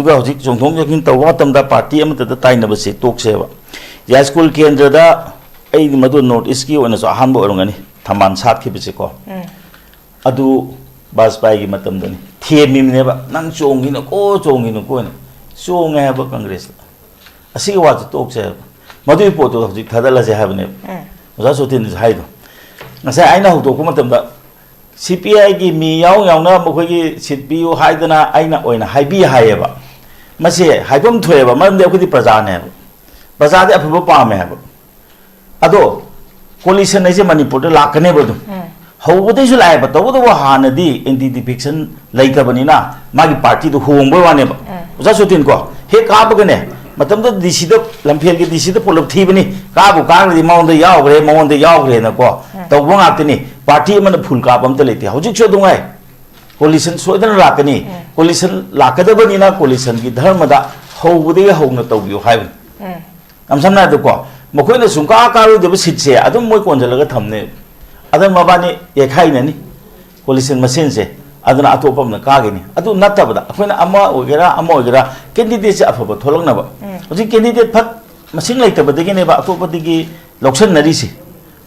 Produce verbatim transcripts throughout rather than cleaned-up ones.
ꯑꯗꯨꯒ ꯍꯧꯖꯤꯛ ꯆꯣꯡꯊꯣꯛ ꯆꯣꯡꯁꯤꯟ ꯇꯧꯕ ꯃꯇꯝꯗ ꯄꯥꯔꯇꯤ ꯑꯃꯠꯇꯗ ꯇꯥꯏꯅꯕꯁꯦ ꯇꯣꯛꯁꯦꯕ꯫ ꯌꯥꯏꯁ꯭ꯀꯨꯜ ꯀꯦꯟꯗ꯭ꯔꯗ ꯑꯩꯗꯤ ꯃꯗꯨ ꯅꯣꯔꯠ ꯏꯁꯀꯤ ꯑꯣꯏꯅꯁꯨ ꯑꯍꯥꯟꯕ ꯑꯣꯏꯔꯝꯒꯅꯤ ꯊꯝꯕꯥꯜ ꯁꯥꯠꯈꯤꯕꯁꯦꯀꯣ꯫ ꯑꯗꯨ ꯕꯥꯖꯄꯥꯏꯒꯤ ꯃꯇꯝꯗꯅꯤ ꯊꯦꯝꯃꯤꯕꯅꯦꯕ, "ꯅꯪ ꯆꯣꯡꯈꯤꯅꯨꯀꯣ, ꯆꯣꯡꯈꯤꯅꯨꯀꯣ" ꯍꯥꯏꯅ꯫ ꯆꯣꯡꯉꯦ ꯍꯥꯏꯕ ꯀꯪꯒ꯭ꯔꯦꯁꯇ꯫ ꯑꯁꯤꯒꯤ ꯋꯥꯁꯦ ꯇꯣꯛꯁꯦ ꯍꯥꯏꯕ꯫ ꯃꯗꯨꯒꯤ ꯄꯣꯠꯇꯨ ꯍꯧꯖꯤꯛ ꯊꯥꯗꯠꯂꯁꯦ ꯍꯥꯏꯕꯅꯦꯕ꯫ ꯎꯝ꯫ ꯑꯣꯖꯥ ꯁꯣꯇꯤꯟꯁꯨ ꯍꯥꯏꯗꯣ꯫ ꯉꯁꯥꯏ ꯑꯩꯅ ꯍꯧꯗꯣꯛꯄ ꯃꯇꯝꯗ ꯁꯤ ꯄꯤ ꯑꯥꯏꯒꯤ ꯃꯤ ꯌꯥꯎ ꯌꯥꯎꯅ ꯃꯈꯣꯏꯒꯤ ꯁꯤꯠ ꯄꯤꯌꯨ ꯍꯥꯏꯗꯅ ꯑꯩꯅ ꯑꯣꯏꯅ ꯍꯥꯏꯕꯤ ꯍꯥꯏꯌꯦꯕ꯫ ꯃꯁꯦ ꯍꯥꯏꯐꯝ ꯊꯣꯛꯑꯦꯕ, ꯃꯔꯝꯗꯤ ꯑꯩꯈꯣꯏꯗꯤ ꯄ꯭ꯔꯖꯥꯅꯦꯕ꯫ ꯄ꯭ꯔꯖꯥꯗꯤ ꯑꯐꯕ ꯄꯥꯝꯃꯦ ꯍꯥꯏꯕ꯫ ꯑꯗꯣ coalition ꯍꯥꯏꯁꯦ ꯃꯅꯤꯄꯨꯔꯗ ꯂꯥꯛꯀꯅꯦꯕ ꯑꯗꯨꯝ꯫ ꯎꯝ꯫ ꯍꯧꯕꯗꯩꯁꯨ ꯂꯥꯛꯑꯦꯕ, ꯇꯧꯕꯇꯕꯨ ꯍꯥꯟꯅꯗꯤ anti defection ꯂꯩꯇꯕꯅꯤꯅ ꯃꯥꯒꯤ ꯄꯥꯔꯇꯤꯗꯨ ꯍꯣꯡꯕꯩ ꯋꯥꯅꯦꯕ꯫ ꯎꯝ꯫ ꯑꯣꯖꯥ ꯁꯣꯇꯤꯟ ꯀꯣ, ꯍꯦꯛ ꯀꯥꯕꯒꯅꯦ, ꯃꯇꯝꯗꯨꯗ ꯗꯤ ꯁꯤꯗ, ꯂꯝꯐꯦꯜꯒꯤ ꯗꯤ ꯁꯤꯗ ꯄꯨꯂꯞ ꯊꯤꯕꯅꯤ, ꯀꯥꯕꯨ ꯀꯥꯈ꯭ꯔꯗꯤ ꯃꯉꯣꯟꯗ ꯌꯥꯎꯈ꯭ꯔꯦ, ꯃꯉꯣꯟꯗ ꯌꯥꯎꯈ꯭ꯔꯦꯅꯀꯣ ꯎꯝ꯫ ꯇꯧꯕ ꯉꯥꯛꯇꯅꯤ꯫ ꯄꯥꯔꯇꯤ ꯑꯃꯅ ꯐꯨꯜ ꯀꯥꯞꯄ ꯑꯝꯇ ꯂꯩꯇꯦ꯫ ꯍꯧꯖꯤꯛꯁꯨ ꯑꯗꯨꯉꯥꯏ꯫ Coalition ꯁꯣꯏꯗꯅ ꯂꯥꯛꯀꯅꯤ꯫ ꯎꯝ꯫ Coalition ꯂꯥꯛꯀꯗꯕꯅꯤꯅ coalitionꯒꯤ ꯙꯔꯃꯗ ꯍꯧꯕꯗꯒꯤ ꯍꯧꯅ ꯇꯧꯕꯤꯌꯨ ꯍꯥꯏꯕꯅꯤ꯫ ꯎꯝ꯫ ꯌꯥꯝ ꯁꯝꯅ ꯍꯥꯏꯔꯕꯗꯀꯣ, ꯃꯈꯣꯏꯅ ꯁꯨꯡꯀꯥ ꯀꯥꯔꯣꯏꯗꯕ ꯁꯤꯠꯁꯦ ꯑꯗꯨꯝ ꯃꯣꯏ ꯀꯣꯟꯁꯤꯜꯂꯒ ꯊꯝꯅꯦ꯫ ꯑꯗ ꯃꯕꯥꯅꯤ ꯌꯩꯈꯥꯏꯅꯅꯤ, coalition ꯃꯁꯦꯟꯁꯦ, ꯑꯗꯨꯅ ꯑꯇꯣꯞꯄ ꯑꯃꯅ ꯀꯥꯒꯤꯅꯤ꯫ ꯑꯗꯨ ꯅꯠꯇꯕꯗ ꯑꯩꯈꯣꯏꯅ ꯑꯃ ꯑꯣꯏꯒꯦꯔꯥ ꯑꯃ ꯑꯣꯏꯒꯦꯔꯥ candidateꯁꯦ ꯑꯐꯕ ꯊꯣꯛꯂꯛꯅꯕ꯫ ꯎꯝ꯫ ꯍꯧꯖꯤꯛ candidate ꯐꯠ ꯃꯁꯤꯡ ꯂꯩꯇꯕꯗꯒꯤꯅꯦꯕ ꯑꯇꯣꯞꯄꯗꯒꯤ ꯂꯧꯁꯟꯅꯔꯤꯁꯦ꯫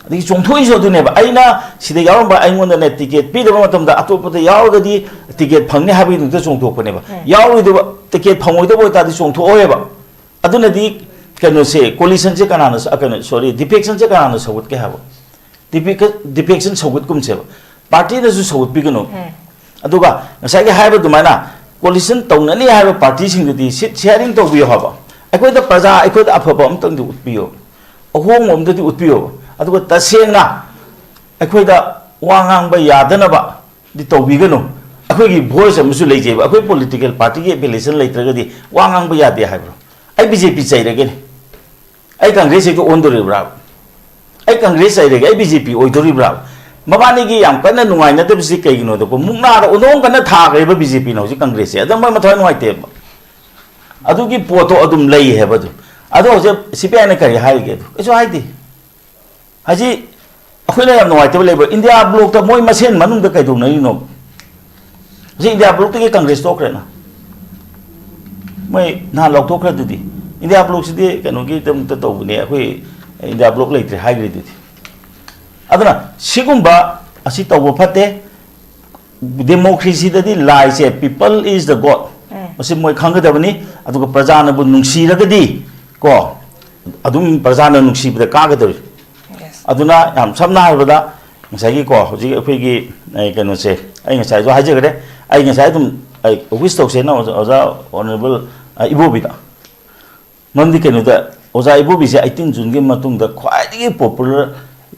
ꯑꯗꯒꯤ ꯆꯣꯡꯊꯣꯛꯏꯁꯨ ꯑꯗꯨꯅꯦꯕ꯫ ꯑꯩꯅ ꯁꯤꯗ ꯌꯥꯎꯔꯝꯕ ꯑꯩꯉꯣꯟꯗꯅꯦ ticket ꯄꯤꯗꯕ ꯃꯇꯝꯗ ꯑꯇꯣꯞꯄꯗ ꯌꯥꯎꯔꯒꯗꯤ ticket ꯐꯪꯅꯤ ꯍꯥꯏꯕꯒꯤꯗꯃꯛꯇ ꯆꯣꯡꯊꯣꯛꯄꯅꯦꯕ꯫ ꯎꯝ꯫ ꯌꯥꯎꯔꯣꯏꯗꯕ, ticket ꯐꯪꯉꯣꯏꯗꯕ ꯑꯣꯏꯇꯥꯔꯗꯤ ꯆꯣꯡꯊꯣꯛꯑꯣꯏꯕ꯫ ꯑꯗꯨꯅꯗꯤ ꯀꯩꯅꯣꯁꯦ, coalitionꯁꯦ ꯀꯅꯥꯅ ꯁ-, ꯑ, ꯀꯩꯅꯣ, sorry, defectionꯁꯦ ꯀꯅꯥꯅ ꯁꯧꯒꯠꯀꯦ ꯍꯥꯏꯕ? Defection, defection ꯁꯧꯒꯠꯀꯨꯝꯁꯦꯕ꯫ ꯄꯥꯔꯇꯤꯅꯁꯨ ꯁꯧꯒꯠꯄꯤꯒꯅꯨ꯫ ꯎꯝ꯫ ꯑꯗꯨꯒ ꯉꯁꯥꯏꯒꯤ ꯍꯥꯏꯕ ꯑꯗꯨꯃꯥꯏꯅ coalition ꯇꯧꯅꯅꯤ ꯍꯥꯏꯕ ꯄꯥꯔꯇꯤꯁꯤꯡꯗꯨꯗꯤ seat sharing ꯇꯧꯕꯤꯌꯨ ꯍꯥꯏꯕ꯫ ꯑꯩꯈꯣꯏꯗ ꯄ꯭ꯔꯖꯥ, ꯑꯩꯈꯣꯏꯗ ꯑꯐꯕ ꯑꯝꯇꯪꯗꯤ ꯎꯠꯄꯤꯌꯨ꯫ ꯑꯍꯣꯡꯕ ꯑꯝꯇꯗꯤ ꯎꯠꯄꯤꯌꯨ꯫ ꯑꯗꯨꯒ ꯇꯁꯦꯡꯅ ꯑꯩꯈꯣꯏꯗ ꯋꯥ ꯉꯥꯡꯕ ꯌꯥꯗꯅꯕꯗꯤ ꯇꯧꯕꯤꯒꯅꯨ꯫ ꯑꯩꯈꯣꯏꯒꯤ voice ꯑꯃꯁꯨ ꯂꯩꯖꯩꯕ꯫ ꯑꯩꯈꯣꯏ political partyꯒꯤ affiliation ꯂꯩꯇ꯭ꯔꯒꯗꯤ ꯋꯥ ꯉꯥꯡꯕ ꯌꯥꯗꯦ ꯍꯥꯏꯕ꯭ꯔꯣ? ꯑꯩ ꯕꯤ ꯖꯦ ꯄꯤ ꯆꯩꯔꯒꯦꯅꯦ꯫ ꯑꯩ ꯀꯪꯒ꯭ꯔꯦꯁ ꯍꯦꯛꯇ ꯑꯣꯟꯗꯣꯔꯤꯕ꯭ꯔꯥ? ꯑꯩ ꯀꯪꯒ꯭ꯔꯦꯁ ꯆꯩꯔꯒꯦ, ꯑꯩ ꯕꯤ ꯖꯦ ꯄꯤ ꯑꯣꯏꯗꯣꯔꯤꯕ꯭ꯔꯥ? ꯃꯕꯥꯅꯤꯒꯤ ꯌꯥꯝ ꯀꯟꯅ ꯅꯨꯡꯉꯥꯏꯅꯗꯕꯁꯤ ꯀꯩꯒꯤꯅꯣꯗꯀꯣ, ꯃꯨꯛꯅꯥꯗ ꯑꯣꯟꯊꯣꯛ ꯀꯟꯅ ꯊꯥꯈ꯭ꯔꯦꯕ ꯕꯤ ꯖꯦ ꯄꯤꯅ ꯍꯧꯖꯤꯛ ꯀꯪꯒ꯭ꯔꯦꯁꯁꯦ꯫ ꯑꯗꯨꯝ ꯃꯣꯏ ꯃꯊꯧ ꯅꯨꯡꯉꯥꯏꯇꯦꯕ꯫ ꯑꯗꯨꯒꯤ ꯄꯣꯠꯇꯣ ꯑꯗꯨꯝ ꯂꯩ ꯍꯥꯏꯕ ꯑꯗꯨ꯫ ꯑꯗꯣ ꯍꯧꯖꯤꯛ ꯁꯤ ꯄꯤ ꯑꯥꯏꯅ ꯀꯔꯤ ꯍꯥꯏꯔꯤꯒꯦ? ꯑꯗꯨ ꯀꯩꯁꯨ ꯍꯥꯏꯗꯦ꯫ ꯍꯧꯖꯤꯛ ꯑꯩꯈꯣꯏꯅ ꯌꯥꯝ ꯅꯨꯡꯉꯥꯏꯇꯕ ꯂꯩꯕ, ꯏꯟꯗꯤꯌꯥ ꯕ꯭ꯂꯣꯛꯇ ꯃꯣꯏ ꯃꯁꯦꯟ ꯃꯅꯨꯡꯗ ꯀꯩꯗꯧꯅꯔꯤꯅꯣ? ꯍꯧꯖꯤꯛ ꯏꯟꯗꯤꯌꯥ ꯕ꯭ꯂꯣꯛꯇꯒꯤ ꯀꯪꯒ꯭ꯔꯦꯁ ꯇꯣꯛꯈ꯭ꯔꯦꯅ꯫ ꯃꯣꯏ ꯅꯍꯥꯟ ꯂꯧꯊꯣꯛꯈ꯭ꯔꯗꯨꯗꯤ꯫ ꯏꯟꯗꯤꯌꯥ ꯕ꯭ꯂꯣꯛꯁꯤꯗꯤ ꯀꯩꯅꯣꯒꯤꯗꯃꯛꯇ ꯇꯧꯕꯅꯦ, ꯑꯩꯈꯣꯏ ꯏꯟꯗꯤꯌꯥ ꯕ꯭ꯂꯣꯛ ꯂꯩꯇ꯭ꯔꯦ ꯍꯥꯏꯈ꯭ꯔꯤꯗꯨꯗꯤ꯫ ꯑꯗꯨꯅ ꯁꯤꯒꯨꯝꯕ ꯑꯁꯤ ꯇꯧꯕ ꯐꯠꯇꯦ꯫ ꯗꯦꯃꯣꯀ꯭ꯔꯦꯁꯤꯗꯗꯤ ꯂꯥꯏꯁꯦ, "People is the God"꯫ ꯎꯝ꯫ ꯃꯁꯤ ꯃꯣꯏ ꯈꯪꯒꯗꯕꯅꯤ꯫ ꯑꯗꯨꯒ ꯄ꯭ꯔꯖꯥꯅꯕꯨ ꯅꯨꯡꯁꯤꯔꯒꯗꯤ ꯀꯣ, ꯑꯗꯨꯝ ꯄ꯭ꯔꯖꯥꯅ ꯅꯨꯡꯁꯤꯕꯗ ꯀꯥꯒꯗꯧꯔꯤ꯫ Yes꯫ ꯑꯗꯨꯅ ꯌꯥꯝ ꯁꯝꯅ ꯍꯥꯏꯔꯕꯗ, ꯉꯁꯥꯏꯒꯤ ꯀꯣ, ꯍꯧꯖꯤꯛ ꯑꯩꯈꯣꯏꯒꯤ, ꯑꯦ, ꯀꯩꯅꯣꯁꯦ, ꯑꯩ ꯉꯁꯥꯏꯁꯨ ꯍꯥꯏꯖꯈ꯭ꯔꯦ, ꯑꯩ ꯉꯁꯥꯏ ꯑꯗꯨꯝ, ꯑꯩ wish ꯇꯧꯁꯦꯅ ꯑꯣꯖꯥ, ꯑꯣꯖꯥ Honourable, ꯑ, ꯏꯕꯣꯕꯤꯗ꯫ ꯃꯔꯝꯗꯤ ꯀꯩꯅꯣꯗ, ꯑꯣꯖꯥ ꯏꯕꯣꯕꯤꯁꯦ eighteen Juneꯒꯤ ꯃꯇꯨꯡꯗ ꯈ꯭ꯋꯥꯏꯗꯒꯤ popular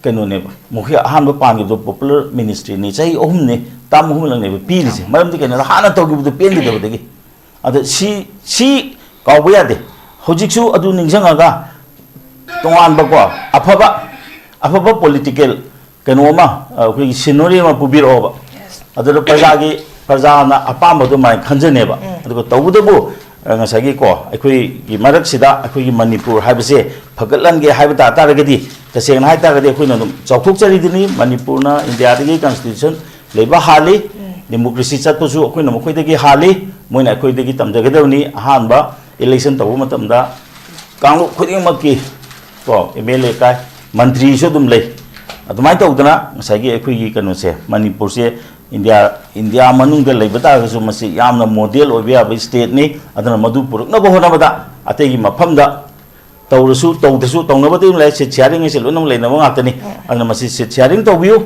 ꯀꯩꯅꯣꯅꯦꯕ, ꯃꯈꯣꯏ ꯑꯍꯥꯟꯕ ꯄꯥꯟꯈꯤꯕꯗꯣ popular ministryꯅꯤ, ꯆꯍꯤ ꯑꯍꯨꯝꯅꯤ, term ꯑꯍꯨꯝꯂꯛꯅꯦꯕ ꯄꯤꯔꯤꯁꯦ꯫ ꯃꯔꯝꯗꯤ ꯀꯩꯅꯣꯗ, ꯍꯥꯟꯅ ꯇꯧꯈꯤꯕꯗꯣ ꯄꯦꯟꯈꯤꯗꯕꯗꯒꯤ꯫ ꯑꯗ ꯁꯤ, ꯁꯤ ꯀꯥꯎꯕ ꯌꯥꯗꯦ꯫ ꯍꯧꯖꯤꯛꯁꯨ ꯑꯗꯨ ꯅꯤꯡꯁꯤꯡꯉꯒ ꯇꯣꯉꯥꯟꯕꯀꯣ, ꯑꯐꯕ, ꯑꯐꯕ political ꯀꯩꯅꯣ ꯑꯃ, ꯑ, ꯑꯩꯈꯣꯏꯒꯤ scenery ꯑꯃ ꯄꯨꯕꯤꯔꯛꯑꯣꯕ꯫ Yes꯫ ꯑꯗꯨꯗ ꯄ꯭ꯔꯖꯥꯒꯤ, ꯄ꯭ꯔꯖꯥꯅ ꯑꯄꯥꯝꯕꯗꯣ ꯑꯗꯨꯃꯥꯏꯅ ꯈꯟꯖꯅꯦꯕ꯫ ꯎꯝ꯫ ꯑꯗꯨꯒ ꯇꯧꯕꯇꯕꯨ, ꯑ, ꯉꯁꯥꯏꯒꯤ ꯀꯣ, ꯑꯩꯈꯣꯏꯒꯤ ꯃꯔꯛꯁꯤꯗ ꯑꯩꯈꯣꯏꯒꯤ ꯃꯅꯤꯄꯨꯔ ꯍꯥꯏꯕꯁꯦ ꯐꯒꯠꯍꯟꯒꯦ ꯍꯥꯏꯕ ꯇꯥ ꯇꯥꯔꯒꯗꯤ, ꯇꯁꯦꯡꯅ ꯍꯥꯏ ꯇꯥꯔꯒꯗꯤ ꯑꯩꯈꯣꯏꯅ ꯑꯗꯨꯝ ꯆꯥꯎꯊꯣꯛꯆꯔꯤꯗꯨꯅꯤ꯫ ꯃꯅꯤꯄꯨꯔꯅ ꯏꯟꯗꯤꯌꯥꯗꯒꯤ constitution ꯂꯩꯕ ꯍꯥꯜꯂꯤ꯫ ꯎꯝ꯫ Democracy ꯆꯠꯄꯁꯨ ꯑꯩꯈꯣꯏꯅ ꯃꯈꯣꯏꯗꯒꯤ ꯍꯥꯜꯂꯤ꯫ ꯃꯣꯏꯅ ꯑꯩꯈꯣꯏꯗꯒꯤ ꯇꯝꯖꯒꯗꯕꯅꯤ꯫ ꯑꯍꯥꯟꯕ election ꯇꯧꯕ ꯃꯇꯝꯗ ꯀꯥꯡꯂꯨꯞ ꯈꯨꯗꯤꯡꯃꯛꯀꯤ ꯀꯣ, MLA ꯀꯥꯏ, ꯃꯟꯇ꯭ꯔꯤꯁꯨ ꯑꯗꯨꯝ ꯂꯩ꯫ ꯑꯗꯨꯃꯥꯏꯅ ꯇꯧꯗꯅ ꯉꯁꯥꯏꯒꯤ ꯑꯩꯈꯣꯏꯒꯤ ꯀꯩꯅꯣꯁꯦ, ꯃꯅꯤꯄꯨꯔꯁꯦ ꯏꯟꯗꯤꯌꯥ, ꯏꯟꯗꯤꯌꯥ ꯃꯅꯨꯡꯗ ꯂꯩꯕ ꯇꯥꯔꯒꯁꯨ ꯃꯁꯤ ꯌꯥꯝꯅ model ꯑꯣꯏꯕ ꯌꯥꯕ stateꯅꯤ꯫ ꯑꯗꯨꯅ ꯃꯗꯨ ꯄꯨꯔꯛꯅꯕ ꯍꯣꯠꯅꯕꯗ ꯑꯇꯩꯒꯤ ꯃꯐꯝꯗ ꯇꯧꯔꯁꯨ ꯇꯧꯗ꯭ꯔꯁꯨ ꯇꯧꯅꯕꯗꯤ ꯑꯗꯨꯝ ꯂꯩ, seat sharing ꯍꯥꯏꯁꯦ ꯂꯣꯏꯅꯃꯛ ꯂꯩꯅꯕ ꯉꯥꯛꯇꯅꯤ꯫ ꯎꯝ꯫ ꯑꯗꯨꯅ ꯃꯁꯤ seat sharing ꯇꯧꯕꯤꯌꯨ,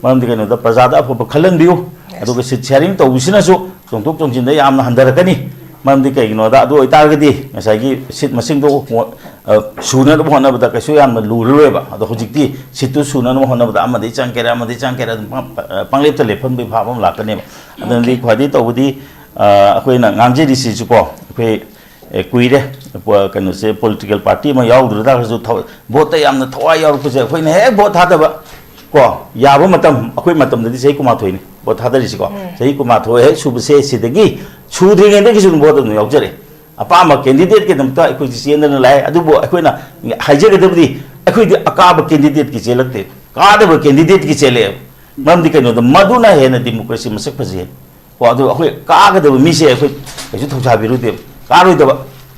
ꯃꯔꯝꯗꯤ ꯀꯩꯅꯣꯗ ꯄ꯭ꯔꯖꯥꯗ ꯑꯐꯕ ꯈꯜꯍꯟꯕꯤꯌꯨ꯫ Yes꯫ ꯑꯗꯨꯒ seat sharing ꯇꯧꯕꯁꯤꯅꯁꯨ ꯆꯣꯡꯊꯣꯛ ꯆꯣꯡꯁꯤꯟꯗ ꯌꯥꯝꯅ ꯍꯟꯊꯔꯛꯀꯅꯤ꯫ ꯃꯔꯝꯗꯤ ꯀꯩꯒꯤꯅꯣꯗ, ꯑꯗꯨ ꯑꯣꯏꯇꯥꯔꯒꯗꯤ ꯉꯁꯥꯏꯒꯤ seat ꯃꯁꯤꯡꯗꯣ ꯍꯣ-, ꯑ, ꯁꯨꯅꯅꯕ ꯍꯣꯠꯅꯕꯗ ꯀꯩꯁꯨ ꯌꯥꯝꯅ ꯂꯨꯔꯔꯣꯏꯕ꯫ ꯑꯗꯣ ꯍꯧꯖꯤꯛꯇꯤ seatꯇꯨ ꯁꯨꯅꯅꯕ ꯍꯣꯠꯅꯕꯗ ꯑꯃꯗꯤ ꯆꯪꯒꯦꯔꯥ, ꯑꯃꯗꯤ ꯆꯪꯒꯦꯔꯥ, ꯑꯗꯨꯝ ꯄꯪ-, ꯑ, ꯄꯪꯂꯦꯞꯇ ꯂꯦꯞꯍꯟꯕꯒꯤ ꯐꯥꯕ ꯑꯃ ꯂꯥꯛꯀꯅꯦꯕ꯫ ꯑꯗꯨꯅꯗꯤ Okay꯫ ꯈ꯭ꯋꯥꯏꯗꯒꯤ ꯇꯧꯕꯗꯤ, ꯑ, ꯑꯩꯈꯣꯏꯅ ꯉꯥꯡꯖꯔꯤꯁꯤꯁꯨꯀꯣ, ꯑꯩꯈꯣꯏ, ꯑꯦ, ꯀꯨꯏꯔꯦ, ꯄ-, ꯀꯩꯅꯣꯁꯦ, political party ꯑꯃ ꯌꯥꯎꯗ꯭ꯔ ꯇꯥꯔꯒꯁꯨ ꯊꯋ-, voteꯇ ꯌꯥꯝꯅ ꯊꯋꯥꯏ ꯌꯥꯎꯔꯛꯄꯁꯦ ꯑꯩꯈꯣꯏꯅ ꯍꯦꯛ vote ꯊꯥꯗꯕ ꯀꯣ, ꯌꯥꯕ ꯃꯇꯝ, ꯑꯩꯈꯣꯏ ꯃꯇꯝꯗꯗꯤ ꯆꯍꯤ ꯀꯨꯟꯃꯥꯊꯣꯏꯅꯤ vote ꯊꯥꯗꯔꯤꯁꯤꯀꯣ꯫ ꯎꯝ꯫ ꯆꯍꯤ ꯀꯨꯟꯃꯥꯊꯣꯏ ꯍꯦꯛ ꯁꯨꯕꯁꯦ ꯁꯤꯗꯒꯤ ꯁꯨꯗ꯭ꯔꯤꯉꯩꯗꯒꯤꯁꯨ ꯑꯗꯨꯝ vote ꯑꯗꯨꯝ ꯌꯥꯎꯖꯔꯦ꯫ ꯑꯄꯥꯝꯕ candidateꯀꯤꯗꯃꯛꯇ ꯑꯩꯈꯣꯏꯁꯦ ꯆꯦꯟꯗꯅ ꯂꯥꯛꯑꯦ꯫ ꯑꯗꯨꯕꯨ ꯑꯩꯈꯣꯏꯅ ꯍꯥꯏꯖꯒꯗꯕꯗꯤ, ꯑꯩꯈꯣꯏꯗꯤ ꯑꯀꯥꯕ candidateꯀꯤ ꯆꯦꯜꯂꯛꯇꯦ, ꯀꯥꯗꯕ candidateꯀꯤ ꯆꯦꯜꯂꯛꯑꯦꯕ꯫ ꯃꯔꯝꯗꯤ ꯀꯩꯅꯣꯗ, ꯃꯗꯨꯅ ꯍꯦꯟꯅ democracy ꯃꯁꯛ ꯐꯖꯩ꯫ ꯀꯣ, ꯑꯗꯨ ꯑꯩꯈꯣꯏ ꯀꯥꯒꯗꯕ ꯃꯤꯁꯦ ꯑꯩꯈꯣꯏ ꯀꯩꯁꯨ ꯊꯧꯁꯥꯕꯤꯔꯨꯗꯦꯕ꯫ ꯀꯥꯔꯣꯏꯗꯕ,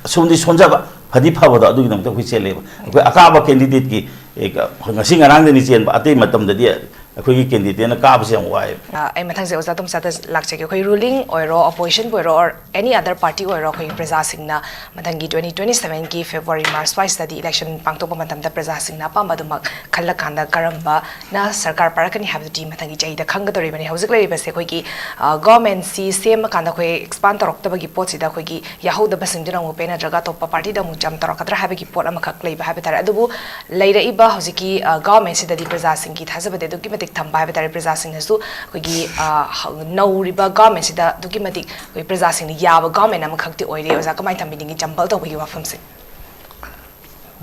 ꯑꯁꯣꯝꯗꯤ ꯁꯣꯟꯖꯕ, ꯐꯗꯤ ꯐꯕꯗꯣ, ꯑꯗꯨꯒꯤꯗꯃꯛꯇ ꯑꯩꯈꯣꯏ ꯆꯦꯜꯂꯦꯕ꯫ ꯑꯩꯈꯣꯏ ꯑꯀꯥꯕ ꯀꯦꯟꯗꯤꯗꯦꯠꯀꯤ, ꯑꯦ, ꯉꯁꯤ ꯉꯔꯥꯡꯗꯅꯤ ꯆꯦꯟꯕ, ꯑꯇꯩ ꯃꯇꯝꯗꯗꯤ ꯑꯩꯈꯣꯏꯒꯤ ꯀꯦꯟꯗꯤꯗꯦꯠꯅ ꯀꯥꯕꯁꯦ ꯌꯥꯝ ꯋꯥꯏꯑꯦꯕ꯫ ꯑ, ꯑꯩ ꯃꯊꯪꯁꯦ ꯑꯣꯖꯥ ꯇꯣꯝꯆꯥꯗ ꯂꯥꯛꯆꯒꯦ꯫ ꯑꯩꯈꯣꯏ ꯔꯨꯂꯤꯡ ꯑꯣꯏꯔꯣ, ꯑꯣꯄꯣꯖꯤꯁꯟꯕꯨ ꯑꯣꯏꯔꯣ, ꯑꯣꯔ ꯑꯦꯅꯤ ꯑꯗꯔ ꯄꯥꯔꯇꯤ ꯑꯣꯏꯔꯣ, ꯑꯩꯈꯣꯏꯒꯤ ꯄ꯭ꯔꯖꯥꯁꯤꯡꯅ ꯃꯊꯪꯒꯤ ꯇ꯭ꯋꯦꯟꯇꯤ ꯇ꯭ꯋꯦꯟꯇꯤ ꯁꯚꯦꯟꯒꯤ ꯐꯦꯕ꯭ꯔꯨꯋꯥꯔꯤ, ꯃꯥꯔꯆ ꯁ꯭ꯋꯥꯏꯁꯤꯗꯗꯤ ꯏꯂꯦꯛꯁꯟ ꯄꯥꯡꯊꯣꯛꯄ ꯃꯇꯝꯗ ꯄ꯭ꯔꯖꯥꯁꯤꯡꯅ ꯑꯄꯥꯝꯕ ꯑꯗꯨꯃꯛ ꯈꯜꯂꯀꯥꯟꯗ ꯀꯔꯝꯕꯅ ꯁꯔꯀꯥꯔ ꯄꯥꯔꯛꯀꯅꯤ ꯍꯥꯏꯕꯗꯨꯗꯤ ꯃꯊꯪꯒꯤ ꯆꯍꯤꯗ ꯈꯪꯒꯗꯧꯔꯤꯕꯅꯤ꯫ ꯍꯧꯖꯤꯛ ꯂꯩꯔꯤꯕꯁꯦ ꯑꯩꯈꯣꯏꯒꯤ, ꯑ, ꯒꯣꯔꯃꯦꯟꯁꯤ ꯁꯦꯝꯃꯀꯥꯟꯗ ꯑꯩꯈꯣꯏ ꯑꯦꯛꯁꯄꯥꯟ ꯇꯧꯔꯛꯇꯕꯒꯤ ꯄꯣꯠꯁꯤꯗ ꯑꯩꯈꯣꯏꯒꯤ ꯌꯥꯍꯧꯗꯕꯁꯤꯡꯗꯨꯅ ꯑꯃꯨꯛ ꯄꯦꯟꯅꯗ꯭ꯔꯒ ꯑꯇꯣꯞꯄ ꯄꯥꯔꯇꯤꯗ ꯑꯃꯨꯛ ꯖꯝ ꯇꯧꯔꯛꯀꯗ꯭ꯔꯥ ꯍꯥꯏꯕꯒꯤ ꯄꯣꯠ ꯑꯃꯈꯛ ꯂꯩꯕ ꯍꯥꯏꯕ ꯇꯥꯔꯦ꯫ ꯑꯗꯨꯕꯨ ꯂꯩꯔꯛꯏꯕ ꯍꯧꯖꯤꯛꯀꯤ, ꯑ, ꯒꯣꯔꯃꯦꯟꯁꯤꯗꯗꯤ ꯄ꯭ꯔꯖꯥꯁꯤꯡꯒꯤ ꯊꯥꯖꯕꯗꯤ ꯑꯗꯨꯛꯀꯤ ꯃꯇꯤꯛ ꯊꯝꯕ ꯍꯥꯏꯕ ꯇꯥꯔꯦ꯫ ꯄ꯭ꯔꯖꯥꯁꯤꯡꯅꯁꯨ ꯑꯩꯈꯣꯏꯒꯤ, ꯑ, ꯍ-, ꯅꯧꯔꯤꯕ ꯒꯣꯔꯃꯦꯟꯁꯤꯗ ꯑꯗꯨꯛꯀꯤ ꯃꯇꯤꯛ ꯑꯩꯈꯣꯏ ꯄ꯭ꯔꯖꯥꯁꯤꯡꯅ ꯌꯥꯕ ꯒꯣꯔꯃꯦꯟ ꯑꯃꯈꯛꯇꯤ ꯑꯣꯏꯔꯦ꯫ ꯑꯣꯖꯥ, ꯀꯃꯥꯏꯅ ꯊꯝꯕꯤꯅꯤꯡꯉꯤ ꯖꯝꯕꯜ ꯇꯧꯕꯒꯤ ꯋꯥꯐꯝꯁꯦ?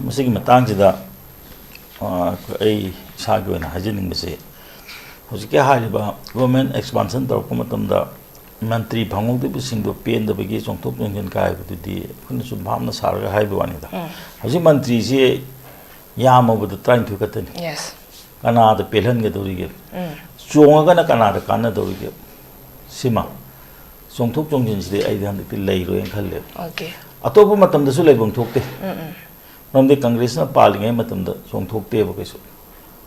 ꯃꯁꯤꯒꯤ ꯃꯇꯥꯡꯁꯤꯗ, ꯑ, ꯑꯩ ꯏꯁꯥꯒꯤ ꯑꯣꯏꯅ ꯍꯥꯏꯖꯅꯤꯡꯕꯁꯦ, ꯍꯧꯖꯤꯛꯀꯤ ꯍꯥꯏꯔꯤꯕ ꯒꯣꯔꯃꯦꯟ ꯑꯦꯛꯁꯄꯥꯟꯁꯟ ꯇꯧꯔꯛꯄ ꯃꯇꯝꯗ ꯃꯟꯇ꯭ꯔꯤ ꯐꯪꯍꯧꯗꯕꯁꯤꯡꯗꯣ ꯄꯦꯟꯗꯕꯒꯤ ꯆꯣꯡꯊꯣꯛ ꯆꯣꯡꯁꯤꯟ ꯀꯥꯏꯕꯗꯨꯗꯤ ꯑꯩꯈꯣꯏꯅ ꯁꯨꯝ ꯚꯥꯞꯅ ꯁꯥꯔꯒ ꯍꯥꯏꯕ ꯋꯥꯅꯤꯗ꯫ ꯎꯝ꯫ ꯍꯧꯖꯤꯛ ꯃꯟꯇ꯭ꯔꯤꯁꯤ ꯌꯥꯝꯃꯕꯗ ꯇꯔꯥꯅꯤꯊꯣꯏ ꯈꯛꯇꯅꯤ꯫ Yes. ꯀꯅꯥꯗ ꯄꯦꯜꯍꯟꯒꯗꯧꯔꯤꯒꯦ? ꯎꯝ꯫ ꯆꯣꯡꯉꯒꯅ ꯀꯅꯥꯗ ꯀꯥꯟꯅꯗꯧꯔꯤꯒꯦ? ꯁꯤꯃ ꯆꯣꯡꯊꯣꯛ ꯆꯣꯡꯁꯤꯟꯁꯤꯗꯤ ꯑꯩꯗꯤ ꯍꯟꯗꯛꯇꯤ ꯂꯩꯔꯣꯏꯅ ꯈꯜꯂꯦꯕ꯫ Okay. ꯑꯇꯣꯞꯄ ꯃꯇꯝꯗꯁꯨ ꯂꯩꯐꯝ ꯊꯣꯛꯇꯦ꯫ ꯎꯝ, ꯎꯝ꯫ ꯃꯔꯝꯗꯤ ꯀꯪꯒ꯭ꯔꯦꯁꯅ ꯄꯥꯜꯂꯤꯉꯩ ꯃꯇꯝꯗ ꯆꯣꯡꯊꯣꯛꯇꯦꯕ ꯀꯩꯁꯨ꯫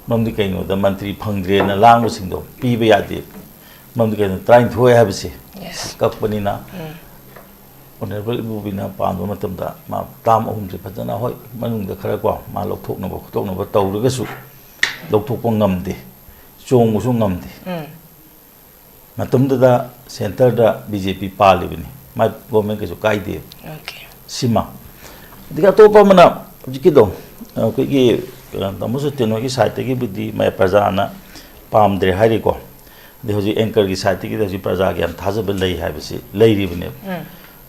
ꯃꯔꯝꯗꯤ ꯀꯩꯅꯣꯗ ꯃꯟꯇ꯭ꯔꯤ ꯐꯪꯗ꯭ꯔꯦꯅ ꯂꯥꯡꯕꯁꯤꯡꯗꯣ ꯄꯤꯕ ꯌꯥꯗꯦ꯫ ꯃꯔꯝꯗꯤ ꯀꯩꯅꯣ, ꯇꯔꯥꯅꯤꯊꯣꯏ ꯍꯥꯏꯕꯁꯤ Yes. ꯀꯛꯄꯅꯤꯅ꯫ ꯎꯝ꯫ ꯑꯣꯅꯔꯦꯕꯜ ꯏꯕꯣꯕꯤꯅ ꯄꯥꯟꯕ ꯃꯇꯝꯗ ꯃꯥ ꯇꯥꯝ ꯑꯍꯨꯝꯁꯦ ꯐꯖꯅ, ꯍꯣꯏ, ꯃꯅꯨꯡꯗ ꯈꯔ ꯀꯣ, ꯃꯥ ꯂꯧꯊꯣꯛꯅꯕ ꯈꯣꯠꯇꯣꯛꯅꯕ ꯇꯧꯔꯒꯁꯨ ꯂꯧꯊꯣꯛꯄ ꯉꯝꯗꯦ, ꯆꯣꯡꯕꯁꯨ ꯉꯝꯗꯦ꯫ ꯎꯝ꯫ ꯃꯇꯝꯗꯨꯗ ꯁꯦꯟꯇꯔꯗ ꯕꯤ ꯖꯦ ꯄꯤ ꯄꯥꯜꯂꯤꯕꯅꯤ, ꯃꯥꯏ ꯒꯣꯔꯃꯦꯟ ꯀꯩꯁꯨ ꯀꯥꯏꯗꯦ꯫ Okay. ꯁꯤꯃ꯫ ꯑꯗꯒꯤ ꯑꯇꯣꯞꯄ ꯑꯃꯅ ꯍꯧꯖꯤꯛꯀꯤꯗꯣ, ꯑꯩꯈꯣꯏꯒꯤ, ꯑ, ꯇꯥꯃꯣ ꯁꯇꯦꯟ ꯍꯣꯏꯒꯤ ꯁꯥꯏꯠꯇꯒꯤꯕꯨꯗꯤ ꯃꯌꯥ ꯄ꯭ꯔꯖꯥꯅ ꯄꯥꯝꯗ꯭ꯔꯦ ꯍꯥꯏꯔꯤꯀꯣ꯫ ꯑꯗꯩ ꯍꯧꯖꯤꯛ ꯑꯦꯡꯀꯔꯒꯤ ꯁꯥꯏꯠꯇꯒꯤꯗꯤ ꯍꯧꯖꯤꯛ ꯄ꯭ꯔꯖꯥꯒꯤ ꯌꯥꯝ ꯊꯥꯖꯕ ꯂꯩ ꯍꯥꯏꯕꯁꯤ ꯂꯩꯔꯤꯕꯅꯦꯕ꯫ ꯎꯝ꯫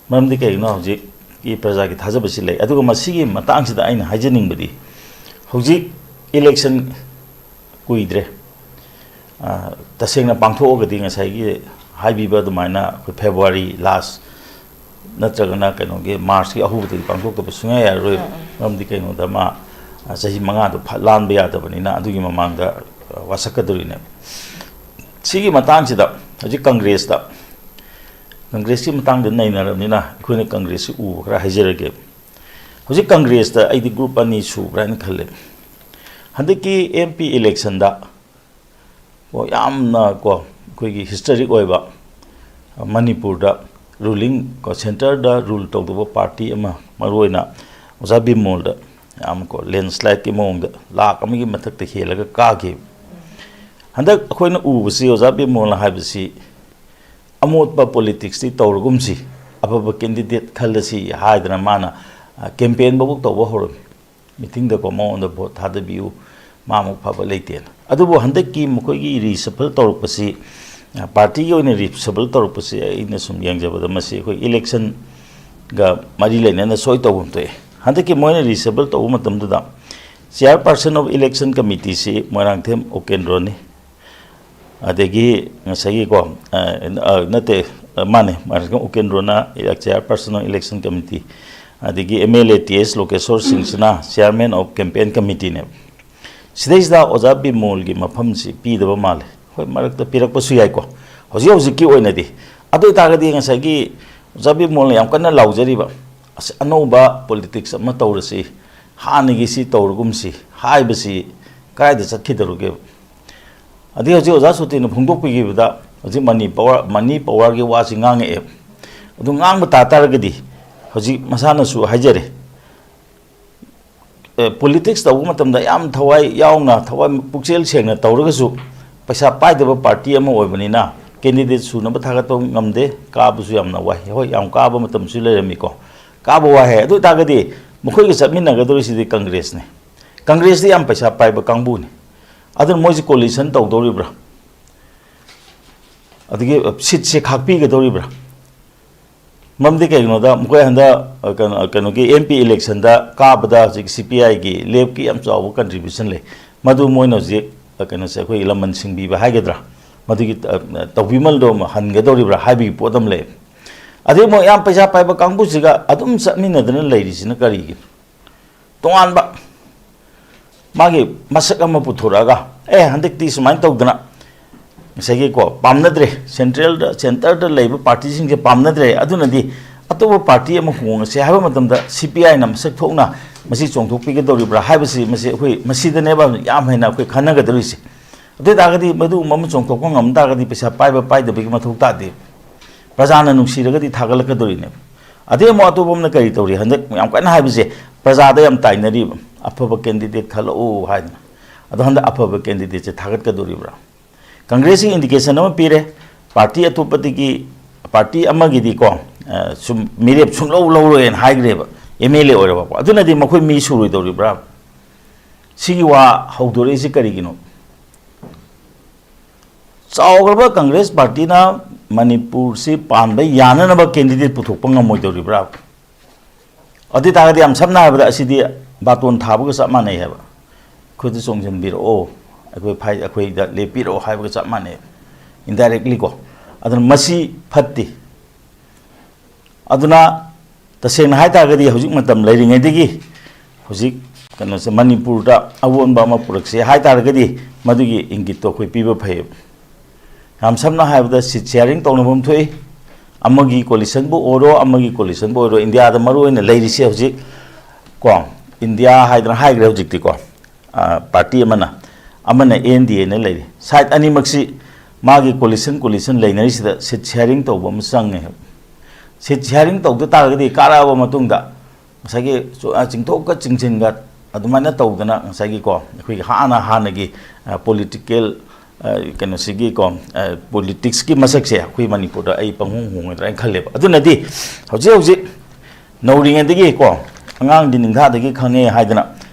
ꯃꯔꯝꯗꯤ ꯀꯩꯒꯤꯅꯣ, ꯍꯧꯖꯤꯛꯀꯤ ꯄ꯭ꯔꯖꯥꯒꯤ ꯊꯥꯖꯕꯁꯤ ꯂꯩ꯫ ꯑꯗꯨꯒ ꯃꯁꯤꯒꯤ ꯃꯇꯥꯡꯁꯤꯗ ꯑꯩꯅ ꯍꯥꯏꯖꯅꯤꯡꯕꯗꯤ, ꯍꯧꯖꯤꯛ ꯏꯂꯦꯛꯁꯟ ꯀꯨꯏꯗ꯭ꯔꯦ꯫ ꯑ, ꯇꯁꯦꯡꯅ ꯄꯥꯡꯊꯣꯛꯑꯒꯗꯤ ꯉꯁꯥꯏꯒꯤ ꯍꯥꯏꯕꯤꯕ ꯑꯗꯨꯃꯥꯏꯅ ꯑꯩꯈꯣꯏ ꯐꯦꯕ꯭ꯔꯨꯋꯥꯔꯤ ꯂꯥꯁ ꯅꯠꯇ꯭ꯔꯒꯅ ꯀꯩꯅꯣꯒꯤ ꯃꯥꯔꯆꯀꯤ ꯑꯍꯧꯕꯗꯒꯤ ꯄꯥꯡꯊꯣꯛꯇꯕ ꯁꯨꯡꯌꯥ ꯌꯥꯔꯔꯣꯏ꯫ ꯎꯝ, ꯎꯝ꯫ ꯃꯔꯝꯗꯤ ꯀꯩꯅꯣꯗ ꯃꯥ, ꯑ, ꯆꯍꯤ ꯃꯉꯥꯗꯣ ꯐꯠ ꯂꯥꯟꯕ ꯌꯥꯗꯕꯅꯤꯅ ꯑꯗꯨꯒꯤ ꯃꯃꯥꯡꯗ, ꯑ, ꯋꯥꯁꯛꯀꯗꯧꯔꯤꯅꯦꯕ꯫ ꯁꯤꯒꯤ ꯃꯇꯥꯡꯁꯤꯗ ꯍꯧꯖꯤꯛ ꯀꯪꯒ꯭ꯔꯦꯁꯇ ꯀꯪꯒ꯭ꯔꯦꯁꯀꯤ ꯃꯇꯥꯡꯗ ꯅꯩꯅꯔꯕꯅꯤꯅ ꯑꯩꯈꯣꯏꯅ ꯀꯪꯒ꯭ꯔꯦꯁꯁꯤ ꯎꯕ ꯈꯔ ꯍꯥꯏꯖꯔꯒꯦ꯫ ꯍꯧꯖꯤꯛ ꯀꯪꯒ꯭ꯔꯦꯁꯇ ꯑꯩꯗꯤ group ꯑꯅꯤ ꯁꯨꯕ꯭ꯔꯥ ꯍꯥꯏꯅ ꯈꯜꯂꯦ꯫ ꯍꯟꯗꯛꯀꯤ M P election ꯗ ꯀꯣ, ꯌꯥꯝꯅ ꯀꯣ, ꯑꯩꯈꯣꯏꯒꯤ historic ꯑꯣꯏꯕ, ꯃꯅꯤꯄꯨꯔꯗ ruling ꯀꯣ, centre ꯗ rule ꯇꯧꯗꯕ party ꯑꯃ, ꯃꯔꯨꯑꯣꯏꯅ ꯑꯣꯖꯥ ꯕꯤꯃꯣꯜꯗ ꯌꯥꯝ ꯀꯣ, landslide ꯀꯤ ꯃꯑꯣꯡꯗ ꯂꯥꯛ ꯑꯃꯒꯤ ꯃꯊꯛꯇ ꯍꯦꯜꯂꯒ ꯀꯥꯈꯤꯕ꯫ ꯍꯟꯗꯛ ꯑꯩꯈꯣꯏꯅ ꯎꯕꯁꯤ ꯑꯣꯖꯥ ꯕꯤꯃꯣꯜꯅ ꯍꯥꯏꯕꯁꯤ ꯑꯃꯣꯠꯄ politics ꯇꯤ ꯇꯧꯔꯒꯨꯝꯁꯤ, ꯑꯐꯕ candidate ꯈꯜꯂꯁꯤ ꯍꯥꯏꯗꯅ ꯃꯥꯅ, ꯑ, campaign ꯐꯥꯎꯕ ꯇꯧꯕ ꯍꯧꯔꯝꯃꯤ꯫ Meeting ꯗꯀꯣ ꯃꯉꯣꯟꯗ vote ꯊꯥꯗꯕꯤꯌꯨ, ꯃꯥꯃꯨꯛ ꯐꯕ ꯂꯩꯇꯦꯅ꯫ ꯑꯗꯨꯕꯨ ꯍꯟꯗꯛꯀꯤ ꯃꯈꯣꯏꯒꯤ reshuffle ꯇꯧꯔꯛꯄꯁꯤ, ꯑ, party ꯒꯤ ꯑꯣꯏꯅ reshuffle ꯇꯧꯔꯛꯄꯁꯤ ꯑꯩꯅ ꯁꯨꯝ ꯌꯦꯡꯖꯕꯗ ꯃꯁꯤ ꯑꯩꯈꯣꯏ election ꯒ ꯃꯔꯤ ꯂꯩꯅꯅ ꯁꯣꯏ ꯇꯧꯐꯝ ꯊꯣꯛꯑꯦ꯫ ꯍꯟꯗꯛꯀꯤ ꯃꯣꯏꯅ reshuffle ꯇꯧꯕ ꯃꯇꯝꯗꯨꯗ chairperson of election committee ꯁꯤ ꯃꯣꯏꯔꯥꯡꯊꯦꯝ ꯎꯀꯦꯟꯗ꯭ꯔꯣꯅꯤ꯫ ꯑꯗꯒꯤ ꯉꯁꯥꯏꯒꯤꯀꯣ, ꯑ, ꯑ, ꯅꯠꯇꯦ, ꯑ, ꯃꯥꯅꯦ, ꯃꯥꯅꯦ, ꯎꯀꯦꯟꯗ꯭ꯔꯣꯅ chairperson of election committee, ꯑꯗꯒꯤ M L A T S ꯂꯣꯀꯦꯁꯣꯔ ꯁꯤꯡꯁꯤꯅ chairman of campaign committee ꯅꯦꯕ꯫ ꯁꯤꯗꯩꯁꯤꯗ ꯑꯣꯖꯥ ꯕꯤꯃꯣꯜꯒꯤ ꯃꯐꯝꯁꯤ ꯄꯤꯗꯕ ꯃꯥꯜꯂꯦ꯫ ꯍꯣꯏ, ꯃꯔꯛꯇ ꯄꯤꯔꯛꯄꯁꯨ ꯌꯥꯏꯀꯣ, ꯍꯧꯖꯤꯛ ꯍꯧꯖꯤꯛꯀꯤ ꯑꯣꯏꯅꯗꯤ꯫ ꯑꯗꯨ ꯑꯣꯏꯇꯥꯔꯒꯗꯤ ꯉꯁꯥꯏꯒꯤ ꯑꯣꯖꯥ ꯕꯤꯃꯣꯜꯅ ꯌꯥꯝ ꯀꯟꯅ ꯂꯥꯎꯖꯔꯤꯕ, "ꯑꯁ, ꯑꯅꯧꯕ politics ꯑꯃ ꯇꯧꯔꯁꯤ, ꯍꯥꯟꯅꯒꯤ ꯁꯤ ꯇꯧꯔꯒꯨꯝꯁꯤ" ꯍꯥꯏꯕꯁꯤ ꯀꯗꯥꯏꯗ ꯆꯠꯈꯤꯗꯧꯔꯤꯒꯦꯕ? ꯑꯗꯩ ꯍꯧꯖꯤꯛ ꯑꯣꯖꯥ ꯁꯣꯇꯤꯅ ꯐꯣꯡꯗꯣꯛꯄꯤꯈꯤꯕꯗ ꯍꯧꯖꯤꯛ money power, money power ꯒꯤ ꯋꯥꯁꯤ ꯉꯥꯡꯉꯛꯑꯦ꯫ ꯑꯗꯨ ꯉꯥꯡꯕ ꯇꯥ ꯇꯥꯔꯒꯗꯤ ꯍꯧꯖꯤꯛ ꯃꯁꯥꯅꯁꯨ ꯍꯥꯏꯖꯔꯦ, ꯑꯦ, politics ꯇꯧꯕ ꯃꯇꯝꯗ ꯌꯥꯝ ꯊꯋꯥꯏ ꯌꯥꯎꯅ, ꯊꯋꯥꯏ ꯄꯨꯛꯆꯦꯜ ꯁꯦꯡꯅ ꯇꯧꯔꯒꯁꯨ ꯄꯩꯁꯥ ꯄꯥꯏꯗꯕ party ꯑꯃ ꯑꯣꯏꯕꯅꯤꯅ candidate ꯁꯨꯅꯕ ꯊꯥꯒꯠꯄ ꯉꯝꯗꯦ, ꯀꯥꯕꯁꯨ ꯌꯥꯝꯅ ꯋꯥꯏ꯫ ꯍꯣꯏ, ꯌꯥꯝ ꯀꯥꯕ ꯃꯇꯝꯁꯨ ꯂꯩꯔꯝꯃꯤꯀꯣ, ꯀꯥꯕ ꯋꯥꯏ ꯍꯥꯏ꯫ ꯑꯗꯨ ꯑꯣꯏꯇꯥꯔꯒꯗꯤ ꯃꯈꯣꯏꯒ ꯆꯠꯃꯤꯟꯅꯒꯗꯧꯔꯤꯁꯤꯗꯤ ꯀꯪꯒ꯭ꯔꯦꯁꯅꯤ꯫ ꯀꯪꯒ꯭ꯔꯦꯁꯇꯤ ꯌꯥꯝ ꯄꯩꯁꯥ ꯄꯥꯏꯕ ꯀꯥꯡꯕꯨꯅꯤ꯫ ꯑꯗꯨꯅ ꯃꯣꯏꯁꯤ coalition ꯇꯧꯗꯧꯔꯤꯕ꯭ꯔꯥ? ꯑꯗꯒꯤ seat ꯁꯦ ꯈꯥꯛꯄꯤꯒꯗꯧꯔꯤꯕ꯭ꯔꯥ? ꯃꯔꯝꯗꯤ ꯀꯩꯒꯤꯅꯣꯗ ꯃꯈꯣꯏ ꯍꯟꯗꯛ, ꯑ, ꯀꯩꯅꯣ, ꯀꯩꯅꯣꯒꯤ M P election ꯗ ꯀꯥꯕꯗ ꯍꯧꯖꯤꯛ C P I ꯒꯤ left ꯀꯤ ꯌꯥꯝ ꯆꯥꯎꯕ contribution ꯂꯩ꯫ ꯃꯗꯨ ꯃꯣꯏꯅ ꯍꯧꯖꯤꯛ, ꯑ, ꯀꯩꯅꯣꯁꯦ, ꯑꯩꯈꯣꯏꯒꯤ ꯂꯃꯟ ꯁꯤꯡꯕꯤꯕ ꯍꯥꯏꯒꯗ꯭ꯔꯥ, ꯃꯗꯨꯒꯤ, ꯑ, ꯇꯧꯕꯤꯃꯜꯗꯣ ꯑꯃ ꯍꯟꯒꯗꯧꯔꯤꯕ꯭ꯔꯥ ꯍꯥꯏꯕꯒꯤ ꯄꯣꯠ ꯑꯃ ꯂꯩ꯫ ꯑꯗꯩ ꯑꯃꯨꯛ ꯌꯥꯝ ꯄꯩꯁꯥ ꯄꯥꯏꯕ ꯀꯥꯡꯕꯨꯁꯤꯒ ꯑꯗꯨꯝ ꯆꯠꯃꯤꯟꯅꯗꯅ ꯂꯩꯔꯤꯁꯤꯅ ꯀꯔꯤꯒꯤꯅꯣ? ꯇꯣꯉꯥꯟꯕ ꯃꯥꯒꯤ ꯃꯁꯛ ꯑꯃ ꯄꯨꯊꯣꯔꯛꯑꯒ, "ꯑꯦ, ꯍꯟꯗꯛꯇꯤ ꯁꯨꯃꯥꯏꯅ ꯇꯧꯗꯅ ꯉꯁꯥꯏꯒꯤꯀꯣ, ꯄꯥꯝꯅꯗ꯭ꯔꯦ, ꯁꯦꯟꯇ꯭ꯔꯦꯜꯗ, ꯁꯦꯟꯇꯔꯗ ꯂꯩꯕ ꯄꯥꯔꯇꯤꯁꯤꯡꯁꯦ ꯄꯥꯝꯅꯗ꯭ꯔꯦ, ꯑꯗꯨꯅꯗꯤ ꯑꯇꯣꯞꯄ ꯄꯥꯔꯇꯤ ꯑꯃ ꯍꯣꯡꯉꯁꯦ ꯍꯥꯏꯕ ꯃꯇꯝꯗ ꯁꯤ ꯄꯤ ꯑꯥꯏꯅ ꯃꯁꯛ ꯊꯣꯛꯅ ꯃꯁꯤ ꯆꯣꯡꯊꯣꯛꯄꯤꯒꯗꯧꯔꯤꯕ꯭ꯔꯥ ꯍꯥꯏꯕꯁꯤ, ꯃꯁꯤ ꯑꯩꯈꯣꯏ, ꯃꯁꯤꯗꯅꯦꯕ ꯌꯥꯝ ꯍꯦꯟꯅ ꯑꯩꯈꯣꯏ ꯈꯟꯅꯒꯗꯧꯔꯤꯁꯦ꯫ ꯑꯗꯨ ꯑꯣꯏ ꯇꯥꯔꯒꯗꯤ ꯃꯗꯨꯒꯨꯝꯕ ꯑꯃ ꯆꯣꯡꯊꯣꯛꯄ ꯉꯝ ꯇꯥꯔꯒꯗꯤ ꯄꯩꯁꯥ ꯄꯥꯏꯕ ꯄꯥꯏꯗꯕꯒꯤ ꯃꯊꯧ ꯇꯥꯗꯦ꯫ ꯄ꯭ꯔꯖꯥꯅ ꯅꯨꯡꯁꯤꯔꯒꯗꯤ ꯊꯥꯒꯠꯂꯛꯀꯗꯧꯔꯤꯅꯦꯕ꯫ ꯑꯗꯩ ꯑꯃꯨꯛ ꯑꯇꯣꯞꯄ ꯑꯃꯅ ꯀꯔꯤ ꯇꯧꯔꯤ? ꯍꯟꯗꯛ ꯌꯥꯝ ꯀꯟꯅ ꯍꯥꯏꯕꯁꯦ, ꯄ꯭ꯔꯖꯥꯗ ꯌꯥꯝ ꯇꯥꯏꯅꯔꯤꯕ, "ꯑꯐꯕ ꯀꯦꯟꯗꯤꯗꯦꯠ ꯈꯜꯂꯛꯎ" ꯍꯥꯏꯗꯅ꯫ ꯑꯗꯣ ꯍꯟꯗꯛ ꯑꯐꯕ ꯀꯦꯟꯗꯤꯗꯦꯠꯁꯦ ꯊꯥꯒꯠꯀꯗꯧꯔꯤꯕ꯭ꯔꯥ? ꯀꯪꯒ꯭ꯔꯦꯁꯁꯤ ꯏꯟꯗꯤꯀꯦꯁꯟ ꯑꯃ ꯄꯤꯔꯦ, ꯄꯥꯔꯇꯤ ꯑꯇꯣꯞꯄꯗꯒꯤ, ꯄꯥꯔꯇꯤ ꯑꯃꯒꯤꯗꯤꯀꯣ, ꯑ, ꯁꯨꯝ ꯃꯤꯔꯦꯞ ꯁꯨꯡꯂꯧ ꯂꯧꯔꯣꯏꯅ ꯍꯥꯏꯈ꯭ꯔꯦꯕ, ꯑꯦꯝ ꯑꯦꯜ ꯑꯦ ꯑꯣꯏꯔꯕꯀꯣ꯫ ꯑꯗꯨꯅꯗꯤ ꯃꯈꯣꯏ ꯃꯤ ꯁꯨꯔꯣꯏꯗꯧꯔꯤꯕ꯭ꯔꯥ? ꯁꯤꯒꯤ ꯋꯥ ꯍꯧꯗꯣꯔꯛꯏꯁꯤ ꯀꯔꯤꯒꯤꯅꯣ? ꯆꯥꯎꯈ꯭ꯔꯕ ꯀꯪꯒ꯭ꯔꯦꯁ ꯄꯥꯔꯇꯤꯅ ꯃꯅꯤꯄꯨꯔꯁꯤ ꯄꯥꯟꯕ ꯌꯥꯅꯅꯕ ꯀꯦꯟꯗꯤꯗꯦꯠ ꯄꯨꯊꯣꯛꯄ ꯉꯝꯃꯣꯏꯗꯧꯔꯤꯕ꯭ꯔꯥ? ꯑꯗꯨ ꯑꯣꯏ ꯇꯥꯔꯒꯗꯤ ꯌꯥꯝ ꯁꯝꯅ ꯍꯥꯏꯔꯕꯗ ꯑꯁꯤꯗꯤ ꯕꯥꯇꯣꯟ ꯊꯥꯕꯒ ꯆꯞ ꯃꯥꯟꯅꯩ ꯍꯥꯏꯕ꯫ "ꯑꯩꯈꯣꯏꯗ ꯆꯣꯡꯁꯤꯟꯕꯤꯔꯛꯑꯣ, ꯑꯩꯈꯣꯏ ꯐꯥꯏ-, ꯑꯩꯈꯣꯏꯗ ꯂꯦꯞꯄꯤꯔꯛꯑꯣ" ꯍꯥꯏꯕꯒ ꯆꯞ ꯃꯥꯟꯅꯩ, ꯏꯟꯗꯥꯏꯔꯦꯛꯂꯤ ꯀꯣ꯫ ꯑꯗꯨꯅ ꯃꯁꯤ ꯐꯠꯇꯦ꯫ ꯑꯗꯨꯅ ꯇꯁꯦꯡꯅ ꯍꯥꯏ ꯇꯥꯔꯒꯗꯤ ꯍꯧꯖꯤꯛ ꯃꯇꯝ ꯂꯩꯔꯤꯉꯩꯗꯒꯤ ꯍꯧꯖꯤꯛ ꯀꯩꯅꯣꯁꯦ, ꯃꯅꯤꯄꯨꯔꯗ ꯑꯑꯣꯟꯕ ꯑꯃ ꯄꯨꯔꯛꯁꯦ ꯍꯥꯏ ꯇꯥꯔꯒꯗꯤ ꯃꯗꯨꯒꯤ ꯏꯪꯒꯤꯠꯇꯣ ꯑꯩꯈꯣꯏ ꯄꯤꯕ ꯐꯩꯌꯦꯕ꯫ ꯌꯥꯝ ꯁꯝꯅ ꯍꯥꯏꯔꯕꯗ ꯁꯤꯠ ꯁꯤꯌꯥꯔꯤꯡ ꯇꯧꯅꯐꯝ ꯊꯣꯛꯏ꯫ ꯑꯃꯒꯤ ꯀꯣꯂꯤꯁꯟꯕꯨ ꯑꯣꯏꯔꯣ, ꯑꯃꯒꯤ ꯀꯣꯂꯤꯁꯟꯕꯨ ꯑꯣꯏꯔꯣ, ꯏꯟꯗꯤꯌꯥꯗ ꯃꯔꯨ ꯑꯣꯏꯅ ꯂꯩꯔꯤꯁꯦ ꯍꯧꯖꯤꯛ ꯀꯣ, ꯏꯟꯗꯤꯌꯥ ꯍꯥꯏꯗꯅ ꯍꯥꯏꯈ꯭ꯔꯦ ꯍꯧꯖꯤꯛꯇꯤꯀꯣ, ꯑ, ꯄꯥꯔꯇꯤ ꯑꯃꯅ, ꯑꯃꯅ ꯑꯦꯟ ꯗꯤ ꯑꯦꯅ ꯂꯩꯔꯤ꯫ ꯁꯥꯏꯠ ꯑꯅꯤꯃꯛꯁꯤ ꯃꯥꯒꯤ ꯀꯣꯂꯤꯁꯟ, ꯀꯣꯂꯤꯁꯟ ꯂꯩꯅꯔꯤꯁꯤꯗ ꯁꯤꯠ ꯁꯤꯌꯥꯔꯤꯡ ꯇꯧꯕ ꯑꯃ ꯆꯪꯉꯦ꯫ ꯁꯤꯠ ꯁꯤꯌꯥꯔꯤꯡ ꯇꯧꯗ ꯇꯥꯔꯒꯗꯤ ꯀꯥꯔꯛꯑꯕ ꯃꯇꯨꯡꯗ ꯉꯁꯥꯏꯒꯤ ꯆꯨ-, ꯑ, ꯆꯤꯡꯊꯣꯛꯀ ꯆꯤꯡꯁꯤꯟꯒ ꯑꯗꯨꯃꯥꯏꯅ ꯇꯧꯗꯅ ꯉꯁꯥꯏꯒꯤꯀꯣ, ꯑꯩꯈꯣꯏꯒꯤ ꯍꯥꯟꯅ ꯍꯥꯟꯅꯒꯤ, ꯑ, ꯄꯣꯂꯤꯇꯤꯀꯦꯜ, ꯑ, ꯀꯩꯅꯣꯁꯤꯒꯤꯀꯣ, ꯑ, ꯄꯣꯂꯤꯇꯤꯛꯁꯀꯤ ꯃꯁꯛꯁꯦ ꯑꯩꯈꯣꯏ ꯃꯅꯤꯄꯨꯔꯗ ꯑꯩ ꯄꯪꯍꯣꯡ ꯍꯣꯡꯉꯣꯏꯗ꯭ꯔꯥ ꯍꯥꯏꯅ ꯈꯜꯂꯦꯕ꯫ ꯑꯗꯨꯅꯗꯤ ꯍꯧꯖꯤꯛ ꯍꯧꯖꯤꯛ ꯅꯧꯔꯤꯉꯩꯗꯒꯤꯀꯣ, "ꯑꯉꯥꯡꯗꯤ ꯅꯤꯡꯊꯥꯗꯒꯤ ꯈꯪꯉꯦ" ꯍꯥꯏꯗꯅ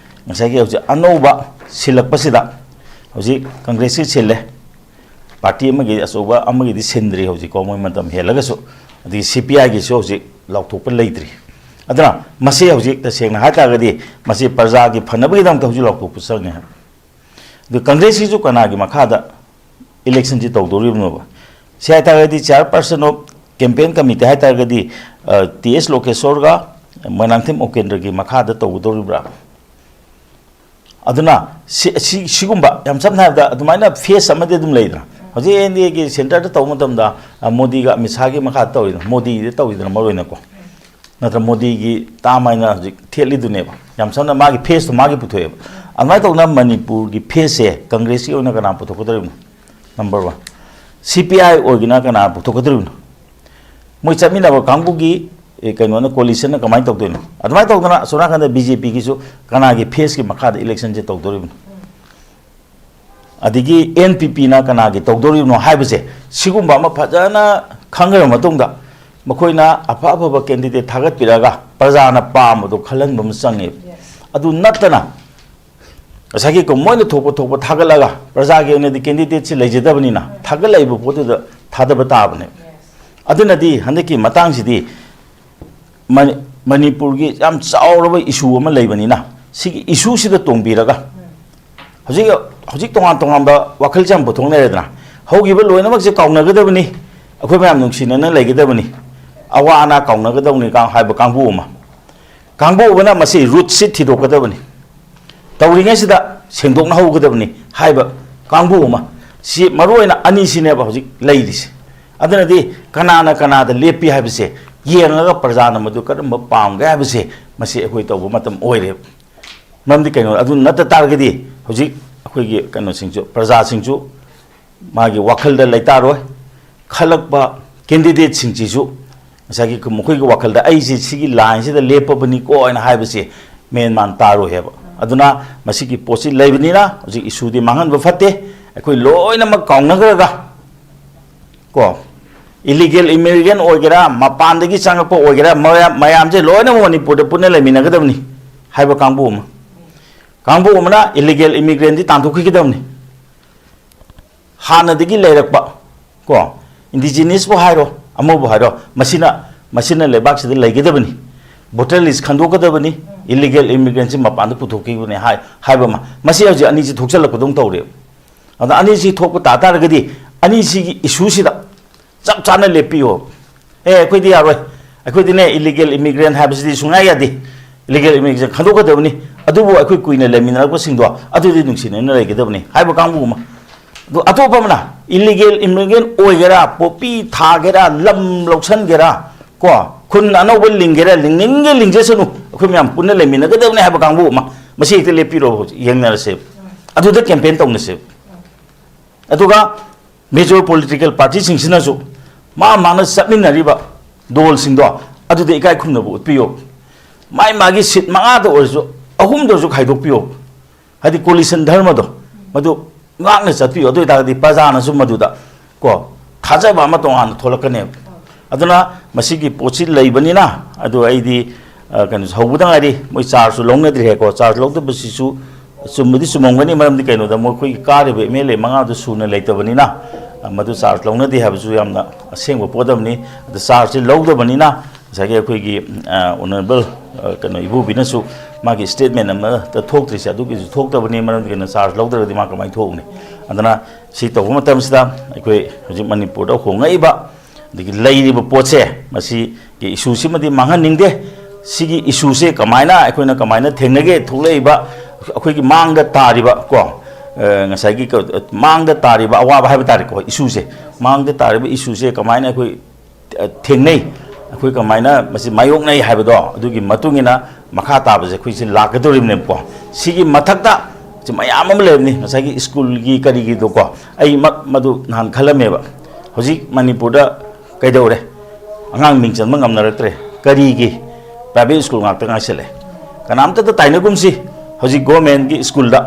ꯉꯁꯥꯏꯒꯤ ꯍꯧꯖꯤꯛ ꯑꯅꯧꯕ ꯁꯤꯜꯂꯛꯄꯁꯤꯗ ꯍꯧꯖꯤꯛ ꯀꯪꯒ꯭ꯔꯦꯁꯁꯤ ꯁꯤꯜꯂꯦ, ꯄꯥꯔꯇꯤ ꯑꯃꯒꯤ ꯑꯆꯧꯕ ꯑꯃꯒꯤꯗꯤ ꯁꯤꯟꯗ꯭ꯔꯤ ꯍꯧꯖꯤꯛꯀꯣ, ꯃꯣꯏ ꯃꯇꯝ ꯍꯦꯜꯂꯒꯁꯨ꯫ ꯑꯗꯒꯤ ꯁꯤ ꯄꯤ ꯑꯥꯏꯒꯤꯁꯨ ꯍꯧꯖꯤꯛ ꯂꯥꯎꯊꯣꯛꯄ ꯂꯩꯇ꯭ꯔꯤ꯫ ꯑꯗꯨꯅ ꯃꯁꯤ ꯍꯧꯖꯤꯛ ꯇꯁꯦꯡꯅ ꯍꯥꯏ ꯇꯥꯔꯒꯗꯤ ꯃꯁꯤ ꯄ꯭ꯔꯖꯥꯒꯤ ꯐꯅꯕꯒꯤꯗꯃꯛꯇ ꯍꯧꯖꯤꯛ ꯂꯥꯎꯊꯣꯛꯄ ꯆꯪꯉꯦ ꯍꯥꯏꯕ꯫ ꯑꯗꯨ ꯀꯪꯒ꯭ꯔꯦꯁꯁꯤꯁꯨ ꯀꯅꯥꯒꯤ ꯃꯈꯥꯗ ꯏꯂꯦꯛꯁꯟꯁꯤ ꯇꯧꯗꯣꯔꯤꯕꯅꯣꯕ? ꯁꯤ ꯍꯥꯏ ꯇꯥꯔꯒꯗꯤ chairperson of campaign committee ꯍꯥꯏ ꯇꯥꯔꯒꯗꯤ, ꯑ, ꯇꯤ ꯑꯦꯁ ꯂꯣꯀꯦꯁꯣꯔꯒ ꯃꯣꯏꯅꯥꯡꯊꯦꯝ ꯎꯄꯦꯟꯗ꯭ꯔꯒꯤ ꯃꯈꯥꯗ ꯇꯧꯒꯗꯧꯔꯤꯕ꯭ꯔꯥ? ꯑꯗꯨꯅ ꯁꯤ, ꯁꯤ, ꯁꯤꯒꯨꯝꯕ ꯌꯥꯝ ꯁꯝꯅ ꯍꯥꯏꯔꯕꯗ ꯑꯗꯨꯃꯥꯏꯅ ꯐꯦꯁ ꯑꯃꯗꯤ ꯑꯗꯨꯝ ꯂꯩꯗꯅ, ꯍꯧꯖꯤꯛ ꯑꯦꯟ ꯗꯤ ꯑꯦꯒꯤ ꯁꯦꯟꯇꯔꯗ ꯇꯧꯕ ꯃꯇꯝꯗ, ꯑ, ꯃꯣꯗꯤꯒ ꯑꯃꯤꯠ ꯁꯥꯍꯒꯤ ꯃꯈꯥꯗ ꯇꯧꯔꯤꯗꯅ, ꯃꯣꯗꯤꯗ ꯇꯧꯔꯤꯗꯅ ꯃꯔꯨ ꯑꯣꯏꯅꯀꯣ, ꯅꯠꯇ꯭ꯔ ꯃꯣꯗꯤꯒꯤ ꯇꯥꯝ ꯍꯥꯏꯅ ꯍꯧꯖꯤꯛ ꯊꯦꯠꯂꯤꯗꯨꯅꯦꯕ꯫ ꯌꯥꯝ ꯁꯝꯅ ꯃꯥꯒꯤ ꯐꯦꯁꯇꯣ ꯃꯥꯒꯤ ꯄꯨꯊꯣꯛꯑꯦꯕ꯫ ꯑꯗꯨꯃꯥꯏꯅ ꯇꯧꯗꯅ ꯃꯅꯤꯄꯨꯔꯒꯤ ꯐꯦꯁꯁꯦ ꯀꯪꯒ꯭ꯔꯦꯁꯀꯤ ꯑꯣꯏꯅ ꯀꯅꯥ ꯄꯨꯊꯣꯛꯀꯗꯧꯔꯤꯕꯅꯣ? Number one. ꯁꯤ ꯄꯤ ꯑꯥꯏ ꯑꯣꯏꯒꯤꯅ ꯀꯅꯥ ꯄꯨꯊꯣꯛꯀꯗꯧꯔꯤꯕꯅꯣ? ꯃꯣꯏ ꯆꯠꯃꯤꯟꯅꯕ ꯀꯥꯡꯕꯨꯒꯤ, ꯑꯦ, ꯀꯩꯅꯣꯅ, ꯀꯣꯂꯤꯁꯟꯅ ꯀꯃꯥꯏꯅ ꯇꯧꯗꯣꯏꯅꯣ? ꯑꯗꯨꯃꯥꯏꯅ ꯇꯧꯗꯅ ꯑꯁꯣꯝ ꯅꯥꯀꯟꯗ ꯕꯤ ꯖꯦ ꯄꯤꯒꯤꯁꯨ ꯀꯅꯥꯒꯤ ꯐꯦꯁꯀꯤ ꯃꯈꯥꯗ ꯏꯂꯦꯛꯁꯟꯁꯦ ꯇꯧꯗꯣꯔꯤꯕꯅꯣ? ꯑꯗꯒꯤ ꯑꯦꯟ ꯄꯤ ꯄꯤꯅ ꯀꯅꯥꯒꯤ ꯇꯧꯗꯣꯔꯤꯕꯅꯣ ꯍꯥꯏꯕꯁꯦ, ꯁꯤꯒꯨꯝꯕ ꯑꯃ ꯐꯖꯅ ꯈꯪꯈ꯭ꯔ ꯃꯇꯨꯡꯗ, ꯃꯈꯣꯏꯅ ꯑꯐ ꯑꯐꯕ ꯀꯦꯟꯗꯤꯗꯦꯠ ꯊꯥꯒꯠꯄꯤꯔꯒ ꯄ꯭ꯔꯖꯥꯅ ꯄꯥꯝꯕꯗꯣ ꯈꯜꯍꯟꯕ ꯑꯃ ꯆꯪꯉꯦꯕ꯫ ꯑꯗꯨ ꯅꯠꯇꯅ ꯉꯁꯥꯏꯒꯤ ꯀꯣ-, ꯃꯣꯏꯅ ꯊꯣꯛꯄ ꯊꯣꯛꯄ ꯊꯥꯒꯠꯂꯒ, ꯄ꯭ꯔꯖꯥꯒꯤ ꯑꯣꯏꯅꯗꯤ ꯀꯦꯟꯗꯤꯗꯦꯠꯁꯤ ꯂꯩꯖꯗꯕꯅꯤꯅ, ꯊꯥꯒꯠꯂꯛꯏꯕ ꯄꯣꯠꯇꯨꯗ ꯊꯥꯗꯕ ꯇꯥꯕꯅꯦ꯫ ꯑꯗꯨꯅꯗꯤ ꯍꯟꯗꯛꯀꯤ ꯃꯇꯥꯡꯁꯤꯗꯤ ꯃꯅꯤ-, ꯃꯅꯤꯄꯨꯔꯒꯤ ꯌꯥꯝ ꯆꯥꯎꯔꯕ ꯏꯁꯨ ꯑꯃ ꯂꯩꯕꯅꯤꯅ, ꯁꯤꯒꯤ ꯏꯁꯨꯁꯤꯗ ꯇꯣꯡꯕꯤꯔꯒ, ꯍꯧꯖꯤꯛ, ꯍꯧꯖꯤꯛ ꯇꯣꯉꯥꯟ ꯇꯣꯉꯥꯟꯕ ꯋꯥꯈꯜꯁꯦ ꯌꯥꯝ ꯄꯨꯊꯣꯛꯅꯔꯦꯗꯅ, ꯍꯧꯈꯤꯕ ꯂꯣꯏꯅꯃꯛꯁꯦ ꯀꯥꯎꯅꯒꯗꯕꯅꯤ, ꯑꯩꯈꯣꯏ ꯃꯌꯥꯝ ꯅꯨꯡꯁꯤꯅꯅ ꯂꯩꯒꯗꯕꯅꯤ, ꯑꯋꯥ ꯑꯅꯥ ꯀꯥꯎꯅꯒꯗꯕꯅꯤ ꯀꯥ ꯍꯥꯏꯕ ꯀꯥꯡꯕꯨ ꯑꯃ, ꯀꯥꯡꯕꯨ ꯑꯃꯅ ꯃꯁꯤ ꯔꯨꯠꯁꯤ ꯊꯤꯗꯣꯛꯀꯗꯕꯅꯤ꯫ ꯇꯧꯔꯤꯉꯩꯁꯤꯗ ꯁꯦꯡꯗꯣꯛꯅ ꯍꯧꯒꯗꯕꯅꯤ ꯍꯥꯏꯕ ꯀꯥꯡꯕꯨ ꯑꯃ꯫ ꯁꯤ ꯃꯔꯨ ꯑꯣꯏꯅ ꯑꯅꯤꯁꯤꯅꯦꯕ ꯍꯧꯖꯤꯛ ꯂꯩꯔꯤꯁꯦ꯫ ꯑꯗꯨꯅꯗꯤ ꯀꯅꯥꯅ ꯀꯅꯥꯗ ꯂꯦꯞꯄꯤ ꯍꯥꯏꯕꯁꯦ ꯌꯦꯡꯉꯒ ꯄ꯭ꯔꯖꯥꯅ ꯃꯗꯨ ꯀꯔꯝꯕ ꯄꯥꯝꯒꯦ ꯍꯥꯏꯕꯁꯦ ꯃꯁꯤ ꯑꯩꯈꯣꯏ ꯇꯧꯕ ꯃꯇꯝ ꯑꯣꯏꯔꯦꯕ꯫ ꯃꯔꯝꯗꯤ ꯀꯩꯅꯣ, ꯑꯗꯨ ꯅꯠꯇ ꯇꯥꯔꯒꯗꯤ ꯍꯧꯖꯤꯛ ꯑꯩꯈꯣꯏꯒꯤ ꯀꯩꯅꯣꯁꯤꯡꯁꯨ, ꯄ꯭ꯔꯖꯥꯁꯤꯡꯁꯨ ꯃꯥꯒꯤ ꯋꯥꯈꯜꯗ ꯂꯩꯇꯥꯔꯣꯏ꯫ ꯈꯜꯂꯛꯄ ꯀꯦꯟꯗꯤꯗꯦꯠꯁꯤꯡꯁꯤꯁꯨ ꯉꯁꯥꯏꯒꯤ ꯃꯈꯣꯏꯒꯤ ꯋꯥꯈꯜꯗ "ꯑꯩꯁꯦ ꯁꯤꯒꯤ ꯂꯥꯏꯟꯁꯤꯗ ꯂꯦꯞꯄꯕꯅꯤꯀꯣ" ꯍꯥꯏꯅ ꯍꯥꯏꯕꯁꯦ ꯃꯦꯟ ꯃꯥꯟ ꯇꯥꯔꯣꯏ ꯍꯥꯏꯕ꯫ ꯑꯗꯨꯅ ꯃꯁꯤꯒꯤ ꯄꯣꯠꯁꯤ ꯂꯩꯕꯅꯤꯅ ꯍꯧꯖꯤꯛ ꯏꯁꯨꯗꯤ ꯃꯥꯡꯍꯟꯕ ꯐꯠꯇꯦ꯫ ꯑꯩꯈꯣꯏ ꯂꯣꯏꯅꯃꯛ ꯀꯥꯎꯅꯈ꯭ꯔꯒ ꯀꯣ, ꯏꯂꯤꯒꯦꯜ ꯏꯃꯤꯒ꯭ꯔꯦꯟ ꯑꯣꯏꯒꯦꯔꯥ, ꯃꯄꯥꯟꯗꯒꯤ ꯆꯪꯉꯛꯄ ꯑꯣꯏꯒꯦꯔꯥ, ꯃꯌꯥꯝ, ꯃꯌꯥꯝꯁꯦ ꯂꯣꯏꯅꯃꯛ ꯃꯅꯤꯄꯨꯔꯗ ꯄꯨꯟꯅ ꯂꯩꯃꯤꯟꯅꯒꯗꯕꯅꯤ ꯍꯥꯏꯕ ꯀꯥꯡꯕꯨ ꯑꯃ꯫ ꯀꯥꯡꯕꯨ ꯑꯃꯅ ꯏꯂꯤꯒꯦꯜ ꯏꯃꯤꯒ꯭ꯔꯦꯟꯗꯤ ꯇꯥꯟꯊꯣꯛꯈꯤꯒꯗꯕꯅꯤ꯫ ꯍꯥꯟꯅꯗꯒꯤ ꯂꯩꯔꯛꯄ ꯀꯣ, ꯏꯟꯗꯤꯖꯤꯅꯁꯄꯨ ꯍꯥꯏꯔꯣ, ꯑꯃꯕꯨ ꯍꯥꯏꯔꯣ, ꯃꯁꯤꯅ, ꯃꯁꯤꯅ ꯂꯩꯕꯥꯛꯁꯤꯗ ꯂꯩꯒꯗꯕꯅꯤ꯫ ꯚꯣꯇꯔ ꯂꯤꯁ ꯈꯟꯗꯣꯛꯀꯗꯕꯅꯤ꯫ ꯏꯂꯤꯒꯦꯜ ꯏꯃꯤꯒ꯭ꯔꯦꯟꯁꯤ ꯃꯄꯥꯟꯗ ꯄꯨꯊꯣꯛꯈꯤꯕꯅꯦ ꯍꯥꯏ-, ꯍꯥꯏꯕ ꯑꯃ꯫ ꯃꯁꯤ ꯍꯧꯖꯤꯛ ꯑꯅꯤꯁꯤ ꯊꯣꯛꯆꯜꯂꯛꯄꯗꯧꯅ ꯇꯧꯔꯦꯕ꯫ ꯑꯗ ꯑꯅꯤꯁꯤ ꯊꯣꯛꯄ ꯇꯥ ꯇꯥꯔꯒꯗꯤ ꯑꯅꯤꯁꯤꯒꯤ ꯏꯁꯨꯁꯤꯗ ꯆꯞ ꯆꯥꯅ ꯂꯦꯞꯄꯤꯌꯣ꯫ "ꯑꯦ, ꯑꯩꯈꯣꯏꯗꯤ ꯌꯥꯔꯣꯏ, ꯑꯩꯈꯣꯏꯗꯤꯅꯦ ꯏꯂꯤꯒꯦꯜ ꯏꯃꯤꯒ꯭ꯔꯦꯟ ꯍꯥꯏꯕꯁꯤꯗꯤ ꯁꯨꯡꯌꯥ ꯌꯥꯗꯦ, ꯏꯂꯤꯒꯦꯜ ꯏꯃꯤꯒ꯭ꯔꯦꯟ ꯈꯟꯗꯣꯛꯀꯗꯕꯅꯤ, ꯑꯗꯨꯕꯨ ꯑꯩꯈꯣꯏ ꯀꯨꯏꯅ ꯂꯩꯃꯤꯟꯅꯔꯛꯄꯁꯤꯡꯗꯣ ꯑꯗꯨꯗꯤ ꯅꯨꯡꯁꯤꯅꯅ ꯂꯩꯒꯗꯕꯅꯤ" ꯍꯥꯏꯕ ꯀꯥꯡꯕꯨ ꯑꯃ꯫ ꯑꯗꯨ ꯑꯇꯣꯞꯄ ꯑꯃꯅ ꯏꯂꯤꯒꯦꯜ ꯏꯃꯤꯒ꯭ꯔꯦꯟ ꯑꯣꯏꯒꯦꯔꯥ, ꯄꯣꯄꯤ ꯊꯥꯒꯦꯔꯥ, ꯂꯝ ꯂꯧꯁꯟꯒꯦꯔꯥ, ꯀꯣ, ꯈꯨꯟ ꯑꯅꯧꯕ ꯂꯤꯡꯒꯦꯔꯥ, ꯂꯤꯡꯅꯤꯡꯒꯦ ꯂꯤꯡꯖꯁꯅꯨ, ꯑꯩꯈꯣꯏ ꯃꯌꯥꯝ ꯄꯨꯟꯅ ꯂꯩꯃꯤꯟꯅꯒꯗꯕꯅꯤ ꯍꯥꯏꯕ ꯀꯥꯡꯕꯨ ꯑꯃ, ꯃꯁꯤ ꯍꯦꯛꯇ ꯂꯦꯞꯄꯤꯔꯣ, ꯍꯧꯖꯤꯛ ꯌꯦꯡꯅꯔꯁꯦꯕ, ꯑꯗꯨꯗ ꯀꯦꯝꯄꯦꯟ ꯇꯧꯅꯁꯦꯕ꯫ ꯑꯗꯨꯒ ꯃꯦꯖꯣꯔ ꯄꯣꯂꯤꯇꯤꯀꯦꯜ ꯄꯥꯔꯇꯤꯁꯤꯡꯁꯤꯅꯁꯨ ꯃꯥ ꯃꯥꯅ ꯆꯠꯃꯤꯟꯅꯔꯤꯕ ꯗꯣꯜꯁꯤꯡꯗꯣ ꯑꯗꯨꯗ ꯏꯀꯥꯏ ꯈꯨꯝꯅꯕ ꯎꯠꯄꯤꯌꯣ꯫ ꯃꯥꯏ ꯃꯥꯒꯤ ꯁꯤꯠ ꯃꯉꯥꯗ ꯑꯣꯏꯔꯁꯨ, ꯑꯍꯨꯝꯗ ꯑꯣꯏꯔꯁꯨ ꯈꯥꯏꯗꯣꯛꯄꯤꯌꯣ꯫ ꯍꯥꯏꯗꯤ ꯀꯣꯂꯤꯁꯟ ꯙꯔꯃꯗꯣ ꯃꯗꯨ ꯉꯥꯛꯅ ꯆꯠꯄꯤꯌꯨ꯫ ꯑꯗꯨ ꯑꯣꯏꯇꯥꯔꯒꯗꯤ ꯄ꯭ꯔꯖꯥꯅꯁꯨ ꯃꯗꯨꯗ, ꯀꯣ, ꯊꯥꯖꯕ ꯑꯃ ꯇꯣꯉꯥꯟꯅ ꯊꯣꯛꯂꯛꯀꯅꯦꯕ꯫ ꯑꯗꯨꯅ ꯃꯁꯤꯒꯤ ꯄꯣꯠꯁꯤ ꯂꯩꯕꯅꯤꯅ, ꯑꯗꯨ ꯑꯩꯗꯤ, ꯑ, ꯀꯩꯅꯣ, ꯍꯧꯕꯗ ꯉꯥꯏꯔꯤ, ꯃꯣꯏ ꯆꯥꯔꯖꯁꯨ ꯂꯧꯅꯗ꯭ꯔꯤ ꯍꯥꯏꯀꯣ꯫ ꯆꯥꯔꯖ ꯂꯧꯗꯕꯁꯤꯁꯨ ꯆꯨꯝꯕꯗꯤ ꯆꯨꯝꯃꯝꯒꯅꯤ, ꯃꯔꯝꯗꯤ ꯀꯩꯅꯣꯗ ꯃꯈꯣꯏꯒꯤ ꯀꯥꯔꯤꯕ ꯑꯦꯝ ꯑꯦꯜ ꯑꯦ ꯃꯉꯥꯗꯨ ꯁꯨꯅ ꯂꯩꯇꯕꯅꯤꯅ, ꯑ, ꯃꯗꯨ ꯆꯥꯔꯖ ꯂꯧꯅꯗꯦ ꯍꯥꯏꯕꯁꯨ ꯌꯥꯝꯅ ꯑꯁꯦꯡꯕ ꯄꯣꯠ ꯑꯃꯅꯤ꯫ ꯑꯗꯨ ꯆꯥꯔꯖꯁꯤ ꯂꯧꯗꯕꯅꯤꯅ, ꯉꯁꯥꯏꯒꯤ ꯑꯩꯈꯣꯏꯒꯤ, ꯑ, ꯑꯣꯅꯔꯦꯕꯜ, ꯑ, ꯀꯩꯅꯣ, ꯏꯕꯣꯕꯤꯅꯁꯨ ꯃꯥꯒꯤ ꯁ꯭ꯇꯦꯠꯃꯦꯟ ꯑꯃꯠꯇ ꯊꯣꯛꯇ꯭ꯔꯤꯁꯦ ꯑꯗꯨꯒꯤꯁꯨ ꯊꯣꯛꯇꯕꯅꯤ, ꯃꯔꯝꯗꯤ ꯀꯩꯅꯣ, ꯆꯥꯔꯖ ꯂꯧꯗ꯭ꯔꯒꯗꯤ ꯃꯥ ꯀꯃꯥꯏꯅ ꯊꯣꯛꯎꯅꯤ? ꯑꯗꯨꯅ ꯁꯤ ꯇꯧꯕ ꯃꯇꯝꯁꯤꯗ ꯑꯩꯈꯣꯏ ꯍꯧꯖꯤꯛ ꯃꯅꯤꯄꯨꯔꯗ ꯍꯣꯡꯉꯛꯏꯕ ꯑꯗꯒꯤ ꯂꯩꯔꯤꯕ ꯄꯣꯠꯁꯦ, ꯃꯁꯤꯒꯤ ꯏꯁꯨꯁꯤꯃꯗꯤ ꯃꯥꯡꯍꯟꯅꯤꯡꯗꯦ꯫ ꯁꯤꯒꯤ ꯏꯁꯨꯁꯦ ꯀꯃꯥꯏꯅ, ꯑꯩꯈꯣꯏꯅ ꯀꯃꯥꯏꯅ ꯊꯦꯡꯅꯒꯦ? ꯊꯣꯛꯂꯛꯏꯕ ꯑꯩꯈꯣꯏꯒꯤ ꯃꯥꯡꯗ ꯇꯥꯔꯤꯕ, ꯀꯣ, ꯑ, ꯉꯁꯥꯏꯒꯤ ꯀ-, ꯃꯥꯡꯗ ꯇꯥꯔꯤꯕ ꯑꯋꯥꯕ ꯍꯥꯏꯕ ꯇꯥꯔꯦꯀꯣ, ꯏꯁꯨꯁꯦ, ꯃꯥꯡꯗ ꯇꯥꯔꯤꯕ ꯏꯁꯨꯁꯦ ꯀꯃꯥꯏꯅ ꯑꯩꯈꯣꯏ, ꯑ, ꯊꯦꯡꯅꯩ, ꯑꯩꯈꯣꯏ ꯀꯃꯥꯏꯅ ꯃꯁꯤ ꯃꯥꯌꯣꯛꯅꯩ ꯍꯥꯏꯕꯗꯣ, ꯑꯗꯨꯒꯤ ꯃꯇꯨꯡ ꯏꯟꯅ ꯃꯈꯥ ꯇꯥꯕꯁꯦ ꯑꯩꯈꯣꯏꯁꯦ ꯂꯥꯛꯀꯗꯧꯔꯤꯕꯅꯦꯕꯀꯣ꯫ ꯁꯤꯒꯤ ꯃꯊꯛꯇ ꯁꯤ ꯃꯌꯥꯝ ꯑꯃ ꯂꯩꯔꯝꯅꯤ, ꯉꯁꯥꯏꯒꯤ ꯁ꯭ꯀꯨꯜꯒꯤ ꯀꯔꯤꯒꯤꯗꯣꯀꯣ꯫ ꯑꯩ ꯃ-, ꯃꯗꯨ ꯅꯍꯥꯟ ꯈꯜꯂꯝꯃꯦꯕ, ꯍꯧꯖꯤꯛ ꯃꯅꯤꯄꯨꯔꯗ ꯀꯩꯗꯧꯔꯦ? ꯑꯉꯥꯡ ꯃꯤꯡ ꯆꯟꯕ ꯉꯝꯅꯔꯛꯇ꯭ꯔꯦ꯫ ꯀꯔꯤꯒꯤ? ꯄ꯭ꯔꯥꯏꯚꯦꯠ ꯁ꯭ꯀꯨꯜ ꯉꯥꯛꯇ ꯉꯥꯏꯁꯜꯂꯦ꯫ ꯀꯅꯥꯝꯇꯗ ꯇꯥꯏꯅꯒꯨꯝꯁꯤ, ꯍꯧꯖꯤꯛ ꯒꯣꯔꯃꯦꯟꯒꯤ ꯁ꯭ꯀꯨꯜꯗ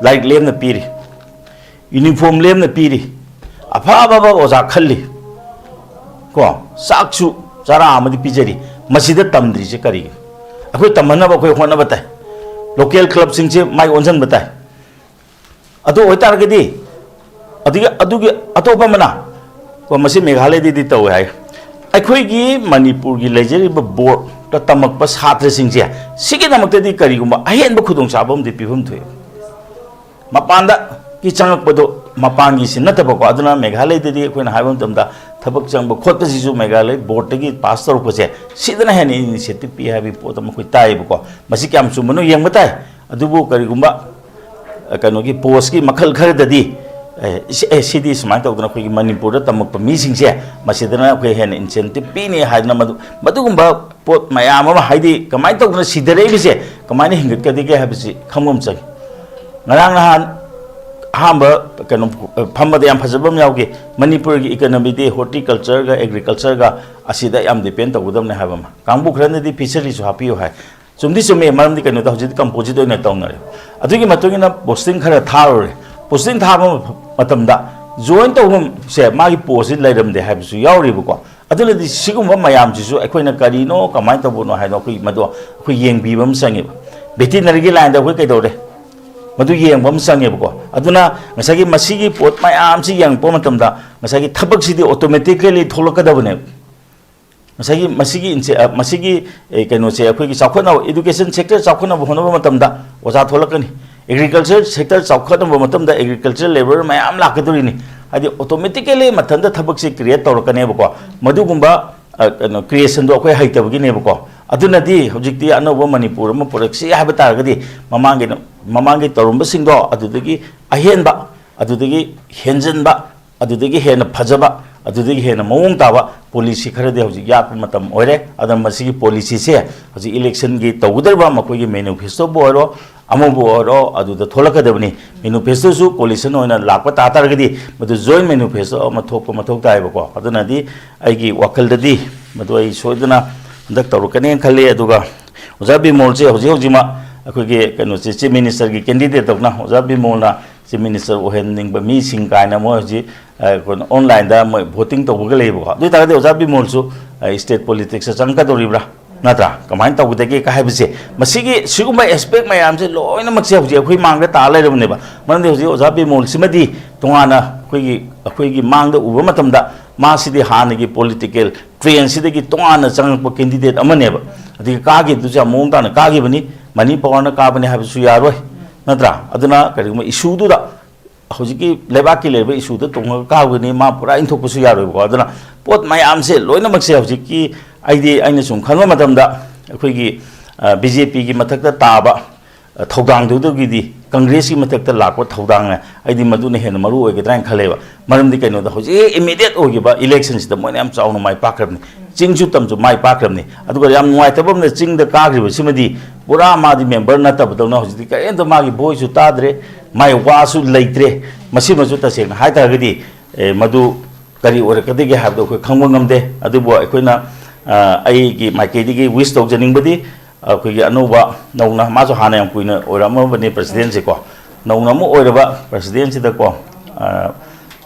ꯂꯥꯏꯔꯤꯛ ꯂꯦꯝꯅ ꯄꯤꯔꯤ, ꯌꯨꯅꯤꯐꯣꯔꯝ ꯂꯦꯝꯅ ꯄꯤꯔꯤ, ꯑꯐ ꯑꯐꯕ ꯑꯣꯖꯥ ꯈꯜꯂꯤ, ꯀꯣ, ꯆꯥꯛꯁꯨ ꯆꯔꯥ ꯑꯃꯗꯤ ꯄꯤꯖꯔꯤ꯫ ꯃꯁꯤꯗ ꯇꯝꯗ꯭ꯔꯤꯁꯦ ꯀꯔꯤꯒꯤꯅꯣ? ꯑꯩꯈꯣꯏ ꯇꯝꯍꯟꯅꯕ ꯑꯩꯈꯣꯏ ꯍꯣꯠꯅꯕ ꯇꯥꯏ, ꯂꯣꯀꯦꯜ ꯀ꯭ꯂꯕꯁꯤꯡꯁꯦ ꯃꯥꯏ ꯑꯣꯟꯁꯤꯟꯕ ꯇꯥꯏ꯫ ꯑꯗꯨ ꯑꯣꯏꯇꯥꯔꯒꯗꯤ ꯑꯗꯨꯒꯤ, ꯑꯗꯨꯒꯤ ꯑꯇꯣꯞꯄ ꯑꯃꯅ, ꯀꯣ, ꯃꯁꯤ ꯃꯦꯘꯥꯂꯌꯗꯗꯤ ꯇꯧꯋꯦ ꯍꯥꯏ, ꯑꯩꯈꯣꯏꯒꯤ ꯃꯅꯤꯄꯨꯔꯒꯤ ꯂꯩꯖꯔꯤꯕ ꯕꯣꯔꯗꯇ ꯇꯝꯃꯛꯄ ꯁꯥꯇ꯭ꯔꯁꯤꯡꯁꯦ ꯁꯤꯒꯤꯗꯃꯛꯇꯗꯤ ꯀꯔꯤꯒꯨꯝꯕ ꯑꯍꯦꯟꯕ ꯈꯨꯗꯣꯡꯆꯥꯕ ꯑꯃꯗꯤ ꯄꯤꯐꯝ ꯊꯣꯛꯏ꯫ ꯃꯄꯥꯟꯗꯒꯤ ꯆꯪꯉꯛꯄꯗꯣ ꯃꯄꯥꯟꯒꯤꯁꯤ ꯅꯠꯇꯕꯀꯣ꯫ ꯑꯗꯨꯅ ꯃꯦꯘꯥꯂꯌꯗꯗꯤ ꯑꯩꯈꯣꯏꯅ ꯍꯥꯏꯕ ꯃꯇꯝꯗ ꯊꯕꯛ ꯆꯪꯕ ꯈꯣꯠꯄꯁꯤꯁꯨ ꯃꯦꯘꯥꯂꯌ ꯕꯣꯔꯗꯇꯒꯤ ꯄꯥꯁ ꯇꯧꯔꯛꯄꯁꯦ ꯁꯤꯗꯅ ꯍꯦꯟꯅ ꯏꯅꯤꯁꯤꯌꯦꯇꯤꯚ ꯄꯤ ꯍꯥꯏꯕꯒꯤ ꯄꯣꯠ ꯑꯃ ꯑꯩꯈꯣꯏ ꯇꯥꯏꯌꯦꯕꯀꯣ꯫ ꯃꯁꯤ ꯀꯌꯥꯝ ꯆꯨꯝꯕꯅꯣ ꯌꯦꯡꯕ ꯇꯥꯏ꯫ ꯑꯗꯨꯕꯨ ꯀꯔꯤꯒꯨꯝꯕ, ꯑ, ꯀꯩꯅꯣꯒꯤ ꯄꯣꯁꯀꯤ ꯃꯈꯜ ꯈꯔꯗꯗꯤ ꯑꯦ, ꯁꯤ-, ꯑꯦ, ꯁꯤꯗꯤ ꯁꯨꯃꯥꯏꯅ ꯇꯧꯗꯅ ꯑꯩꯈꯣꯏꯒꯤ ꯃꯅꯤꯄꯨꯔꯗ ꯇꯝꯃꯛꯄ ꯃꯤꯁꯤꯡꯁꯦ ꯃꯁꯤꯗꯅ ꯑꯩꯈꯣꯏ ꯍꯦꯟꯅ incentive ꯄꯤꯅꯤ ꯍꯥꯏꯗꯅ ꯃꯗꯨ-, ꯃꯗꯨꯒꯨꯝꯕ ꯄꯣꯠ ꯃꯌꯥꯝ ꯑꯃ, ꯍꯥꯏꯗꯤ ꯀꯃꯥꯏꯅ ꯇꯧꯗꯅ ꯁꯤꯊꯔꯛꯏꯕꯁꯦ ꯀꯃꯥꯏꯅ ꯍꯤꯡꯒꯠꯀꯗꯒꯦ ꯍꯥꯏꯕꯁꯤ ꯈꯪꯕ ꯑꯃ ꯆꯪꯉꯤ꯫ ꯉꯔꯥꯡ ꯅꯍꯥꯟ ꯑꯍꯥꯟꯕ ꯀꯩꯅꯣ ꯐꯝꯕꯗ ꯌꯥꯝ ꯐꯖꯕ ꯑꯃ ꯌꯥꯎꯈꯤ, ꯃꯅꯤꯄꯨꯔꯒꯤ economy ꯗꯤ horticulture ꯒ agriculture ꯒ ꯑꯁꯤꯗ ꯌꯥꯝ depend ꯇꯧꯒꯗꯕꯅꯦ ꯍꯥꯏꯕ ꯑꯃ꯫ ꯀꯥꯡꯕꯨ ꯈꯔꯅꯗꯤ fishery ꯁꯨ ꯍꯥꯞꯄꯤꯌꯨ ꯍꯥꯏ꯫ ꯆꯨꯝꯗꯤ ꯆꯨꯝꯃꯤ, ꯃꯔꯝꯗꯤ ꯀꯩꯅꯣꯗ ꯍꯧꯖꯤꯛꯇꯤ composite ꯑꯣꯏꯅ ꯇꯧꯅꯔꯦ꯫ ꯑꯗꯨꯒꯤ ꯃꯇꯨꯡ ꯏꯟꯅ posting ꯈꯔ ꯊꯥꯔꯨꯔꯦ꯫ Posting ꯊꯥꯕ ꯃꯇꯝꯗ join ꯇꯧꯐꯝꯁꯦ ꯃꯥꯒꯤ post ꯁꯤ ꯂꯩꯔꯝꯗꯦ ꯍꯥꯏꯕꯁꯨ ꯌꯥꯎꯔꯤꯕꯀꯣ꯫ ꯑꯗꯨꯅꯗꯤ ꯁꯤꯒꯨꯝꯕ ꯃꯌꯥꯝꯁꯤꯁꯨ ꯑꯩꯈꯣꯏꯅ ꯀꯔꯤꯅꯣ, ꯀꯃꯥꯏꯅ ꯇꯧꯕꯅꯣ ꯍꯥꯏꯗꯣ ꯑꯩꯈꯣꯏ ꯃꯗꯨ ꯑꯩꯈꯣꯏ ꯌꯦꯡꯕꯤꯕ ꯑꯃ ꯆꯪꯉꯦꯕ꯫ Veterinary ꯒꯤ line ꯗ ꯑꯩꯈꯣꯏ ꯀꯩꯗꯧꯔꯦ, ꯃꯗꯨ ꯌꯦꯡꯕ ꯑꯃ ꯆꯪꯉꯦꯕꯀꯣ꯫ ꯑꯗꯨꯅ ꯉꯁꯥꯏꯒꯤ ꯃꯁꯤꯒꯤ ꯄꯣꯠ ꯃꯌꯥꯝꯁꯤ ꯌꯦꯡꯉꯛꯄ ꯃꯇꯝꯗ ꯉꯁꯥꯏꯒꯤ ꯊꯕꯛꯁꯤꯗꯤ automatically ꯊꯣꯛꯂꯛꯀꯗꯕꯅꯦꯕ꯫ ꯉꯁꯥꯏꯒꯤ ꯃꯁꯤꯒꯤ ꯏꯟꯁꯦ-, ꯑ, ꯃꯁꯤꯒꯤ, ꯑꯦ, ꯀꯩꯅꯣꯁꯦ, ꯑꯩꯈꯣꯏꯒꯤ ꯆꯥꯎꯈꯠꯅꯕ, education sector ꯆꯥꯎꯈꯠꯅꯕ ꯍꯣꯠꯅꯕ ꯃꯇꯝꯗ ꯑꯣꯖꯥ ꯊꯣꯛꯂꯛꯀꯅꯤ, agriculture sector ꯆꯥꯎꯈꯠꯅꯕ ꯃꯇꯝꯗ agriculture labour ꯃꯌꯥꯝ ꯂꯥꯛꯀꯗꯣꯔꯤꯅꯤ꯫ ꯍꯥꯏꯗꯤ automatically ꯃꯊꯟꯇ ꯊꯕꯛꯁꯦ create ꯇꯧꯔꯛꯀꯅꯦꯕꯀꯣ꯫ ꯃꯗꯨꯒꯨꯝꯕ, ꯑ, ꯀꯩꯅꯣ, creation ꯗꯣ ꯑꯩꯈꯣꯏ ꯍꯩꯇꯕꯒꯤꯅꯦꯕꯀꯣ꯫ ꯑꯗꯨꯅꯗꯤ ꯍꯧꯖꯤꯛꯇꯤ ꯑꯅꯧꯕ ꯃꯅꯤꯄꯨꯔ ꯑꯃ ꯄꯨꯔꯛꯁꯤ ꯍꯥꯏꯕ ꯇꯥꯔꯒꯗꯤ ꯃꯃꯥꯡꯒꯤ, ꯃꯃꯥꯡꯒꯤ ꯇꯧꯔꯝꯕꯁꯤꯡꯗꯣ ꯑꯗꯨꯗꯒꯤ ꯑꯍꯦꯟꯕ, ꯑꯗꯨꯗꯒꯤ ꯍꯦꯟꯖꯟꯕ, ꯑꯗꯨꯗꯒꯤ ꯍꯦꯟꯅ ꯐꯖꯕ, ꯑꯗꯨꯗꯒꯤ ꯍꯦꯟꯅ ꯃꯑꯣꯡ ꯇꯥꯕ policy ꯈꯔꯗꯤ ꯍꯧꯖꯤꯛ ꯌꯥꯠꯄ ꯃꯇꯝ ꯑꯣꯏꯔꯦ꯫ ꯑꯗꯨꯅ ꯃꯁꯤꯒꯤ policy ꯁꯦ ꯍꯧꯖꯤꯛ election ꯒꯤ ꯇꯧꯒꯗꯧꯔꯤꯕ ꯃꯈꯣꯏꯒꯤ manifesto ꯕꯨ ꯑꯣꯏꯔꯣ, ꯑꯃꯕꯨ ꯑꯣꯏꯔꯣ, ꯑꯗꯨꯗ ꯊꯣꯛꯂꯛꯀꯗꯕꯅꯤ꯫ Manifesto ꯁꯨ coalition ꯑꯣꯏꯅ ꯂꯥꯛꯄ ꯇꯥ ꯇꯥꯔꯒꯗꯤ ꯃꯗꯨ joint manifesto ꯑꯃ ꯊꯣꯛꯄ ꯃꯊꯧ ꯇꯥꯏꯕꯀꯣ꯫ ꯑꯗꯨꯅꯗꯤ ꯑꯩꯒꯤ ꯋꯥꯈꯜꯗꯗꯤ ꯃꯗꯨ ꯑꯩ ꯁꯣꯏꯗꯅ ꯍꯟꯗꯛ ꯇꯧꯔꯛꯀꯅꯤꯅ ꯈꯜꯂꯤ꯫ ꯑꯗꯨꯒ ꯑꯣꯖꯥ ꯕꯤꯃꯣꯜꯁꯦ ꯍꯧꯖꯤꯛ ꯍꯧꯖꯤꯛꯃꯛ ꯑꯩꯈꯣꯏꯒꯤ ꯀꯩꯅꯣꯁꯦ, Chief Minister ꯒꯤ candidate ꯇꯧꯅ ꯑꯣꯖꯥ ꯕꯤꯃꯣꯜꯅ Chief Minister ꯑꯣꯏꯍꯟꯅꯤꯡꯕ ꯃꯤꯁꯤꯡ ꯀꯥꯏꯅ ꯃꯣꯏ ꯍꯧꯖꯤꯛ, ꯑ, ꯀꯩꯅꯣ, online ꯗ ꯃꯣꯏ voting ꯇꯧꯕꯒ ꯂꯩꯌꯦꯕꯀꯣ꯫ ꯑꯗꯨ ꯑꯣꯏ ꯇꯥꯔꯒꯗꯤ ꯑꯣꯖꯥ ꯕꯤꯃꯣꯜꯁꯨ, ꯑ, state politics ꯇ ꯆꯪꯉꯛꯀꯗꯧꯔꯤꯕ꯭ꯔꯥ? ꯅꯠꯇ꯭ꯔꯥ? ꯀꯃꯥꯏꯅ ꯇꯧꯒꯗꯒꯦ ꯀ ꯍꯥꯏꯕꯁꯦ, ꯃꯁꯤꯒꯤ ꯁꯤꯒꯨꯝꯕ aspect ꯃꯌꯥꯝꯁꯦ ꯂꯣꯏꯅꯃꯛꯁꯦ ꯍꯧꯖꯤꯛ ꯑꯩꯈꯣꯏ ꯃꯥꯡꯗ ꯇꯥ ꯂꯩꯔꯕꯅꯦꯕ꯫ ꯃꯔꯝꯗꯤ ꯍꯧꯖꯤꯛ ꯑꯣꯖꯥ ꯕꯤꯃꯣꯜꯁꯤꯃꯗꯤ ꯇꯣꯉꯥꯟꯅ ꯑꯩꯈꯣꯏꯒꯤ, ꯑꯩꯈꯣꯏꯒꯤ ꯃꯥꯡꯗ ꯎꯕ ꯃꯇꯝꯗ ꯃꯥꯁꯤꯗꯤ ꯍꯥꯟꯅꯒꯤ political trend ꯁꯤꯗꯒꯤ ꯇꯣꯉꯥꯟꯅ ꯆꯪꯉꯛꯄ candidate ꯑꯃꯅꯦꯕ꯫ ꯑꯗꯒꯤ ꯀꯥꯈꯤꯕꯗꯨꯁꯨ ꯌꯥꯝ ꯃꯑꯣꯡ ꯇꯥꯅ ꯀꯥꯈꯤꯕꯅꯤ꯫ Money power ꯅ ꯀꯥꯕꯅꯤ ꯍꯥꯏꯕꯁꯨ ꯌꯥꯔꯣꯏ, ꯅꯠꯇ꯭ꯔꯥ? ꯑꯗꯨꯅ ꯀꯔꯤꯒꯨꯝꯕ issue ꯗꯨꯗ, ꯍꯧꯖꯤꯛꯀꯤ ꯂꯩꯕꯥꯛꯀꯤ ꯂꯩꯔꯤꯕ issue ꯗ ꯇꯣꯡꯉꯒ ꯀꯥꯕꯅꯤ, ꯃꯥ ꯄꯨꯔꯥ ꯏꯟꯊꯣꯛꯄꯁꯨ ꯌꯥꯔꯣꯏꯕꯀꯣ꯫ ꯑꯗꯨꯅ ꯄꯣꯠ ꯃꯌꯥꯝꯁꯦ ꯂꯣꯏꯅꯃꯛꯁꯦ ꯍꯧꯖꯤꯛꯀꯤ, ꯑꯩꯗꯤ, ꯑꯩꯅ ꯁꯨꯝ ꯈꯟꯕ ꯃꯇꯝꯗ ꯑꯩꯈꯣꯏꯒꯤ, ꯑ, B J P ꯒꯤ ꯃꯊꯛꯇ ꯇꯥꯕ, ꯑ, ꯊꯧꯗꯥꯡꯗꯨꯗꯒꯤꯗꯤ ꯀꯪꯒ꯭ꯔꯦꯁꯀꯤ ꯃꯊꯛꯇ ꯂꯥꯛꯄ ꯊꯧꯗꯥꯡꯅ ꯑꯩꯗꯤ ꯃꯗꯨꯅ ꯍꯦꯟꯅ ꯃꯔꯨ ꯑꯣꯏꯒꯗ꯭ꯔꯥ ꯍꯥꯏꯅ ꯈꯜꯂꯦꯕ꯫ ꯃꯔꯝꯗꯤ ꯀꯩꯅꯣꯗ, ꯍꯧꯖꯤꯛ ꯏꯃꯤꯗꯤꯌꯦꯠ ꯑꯣꯏꯈꯤꯕ ꯏꯂꯦꯛꯁꯟꯁꯤꯗ ꯃꯣꯏꯅ ꯌꯥꯝ ꯆꯥꯎꯅ ꯃꯥꯏ ꯄꯥꯛꯈ꯭ꯔꯕꯅꯤ, ꯆꯤꯡꯁꯨ ꯇꯝꯁꯨ ꯃꯥꯏ ꯄꯥꯛꯈ꯭ꯔꯕꯅꯤ꯫ ꯑꯗꯨꯒ ꯌꯥꯝ ꯅꯨꯡꯉꯥꯏꯇꯕ ꯑꯃꯅ, ꯆꯤꯡꯗ ꯀꯥꯈ꯭ꯔꯤꯕꯁꯤꯃꯗꯤ ꯄꯨꯔꯥ ꯃꯥꯗꯤ ꯃꯦꯝꯕꯔ ꯅꯠꯇꯕꯗꯧꯅ ꯍꯧꯖꯤꯛꯇꯤ ꯀꯔꯤꯝꯇ ꯃꯥꯒꯤ ꯚꯣꯏꯁꯁꯨ ꯇꯥꯗ꯭ꯔꯦ, ꯃꯥꯒꯤ ꯋꯥꯁꯨ ꯂꯩꯇ꯭ꯔꯦ꯫ ꯃꯁꯤꯃꯁꯨ ꯇꯁꯦꯡꯅ ꯍꯥꯏꯇꯥꯔꯒꯗꯤ, ꯑꯦ, ꯃꯗꯨ ꯀꯔꯤ ꯑꯣꯏꯔꯛꯀꯗꯒꯦ ꯍꯥꯏꯕꯗꯣ ꯑꯩꯈꯣꯏ ꯈꯪꯕ ꯉꯝꯗꯦ꯫ ꯑꯗꯨꯕꯨ ꯑꯩꯈꯣꯏꯅ, ꯑ, ꯑꯩꯒꯤ ꯃꯥꯏꯀꯩꯗꯒꯤ ꯋꯤꯁ ꯇꯧꯖꯅꯤꯡꯕꯗꯤ, ꯑꯩꯈꯣꯏꯒꯤ ꯑꯅꯧꯕ ꯅꯧꯅ, ꯃꯥꯁꯨ ꯍꯥꯟꯅ ꯌꯥꯝ ꯀꯨꯏꯅ ꯑꯣꯏꯔꯝꯃꯕꯅꯤ ꯄ꯭ꯔꯁꯤꯗꯦꯟꯁꯦꯀꯣ, ꯅꯧꯅ ꯑꯃ ꯑꯣꯏꯔꯕ ꯄ꯭ꯔꯁꯤꯗꯦꯟꯁꯤꯗꯀꯣ, ꯑ,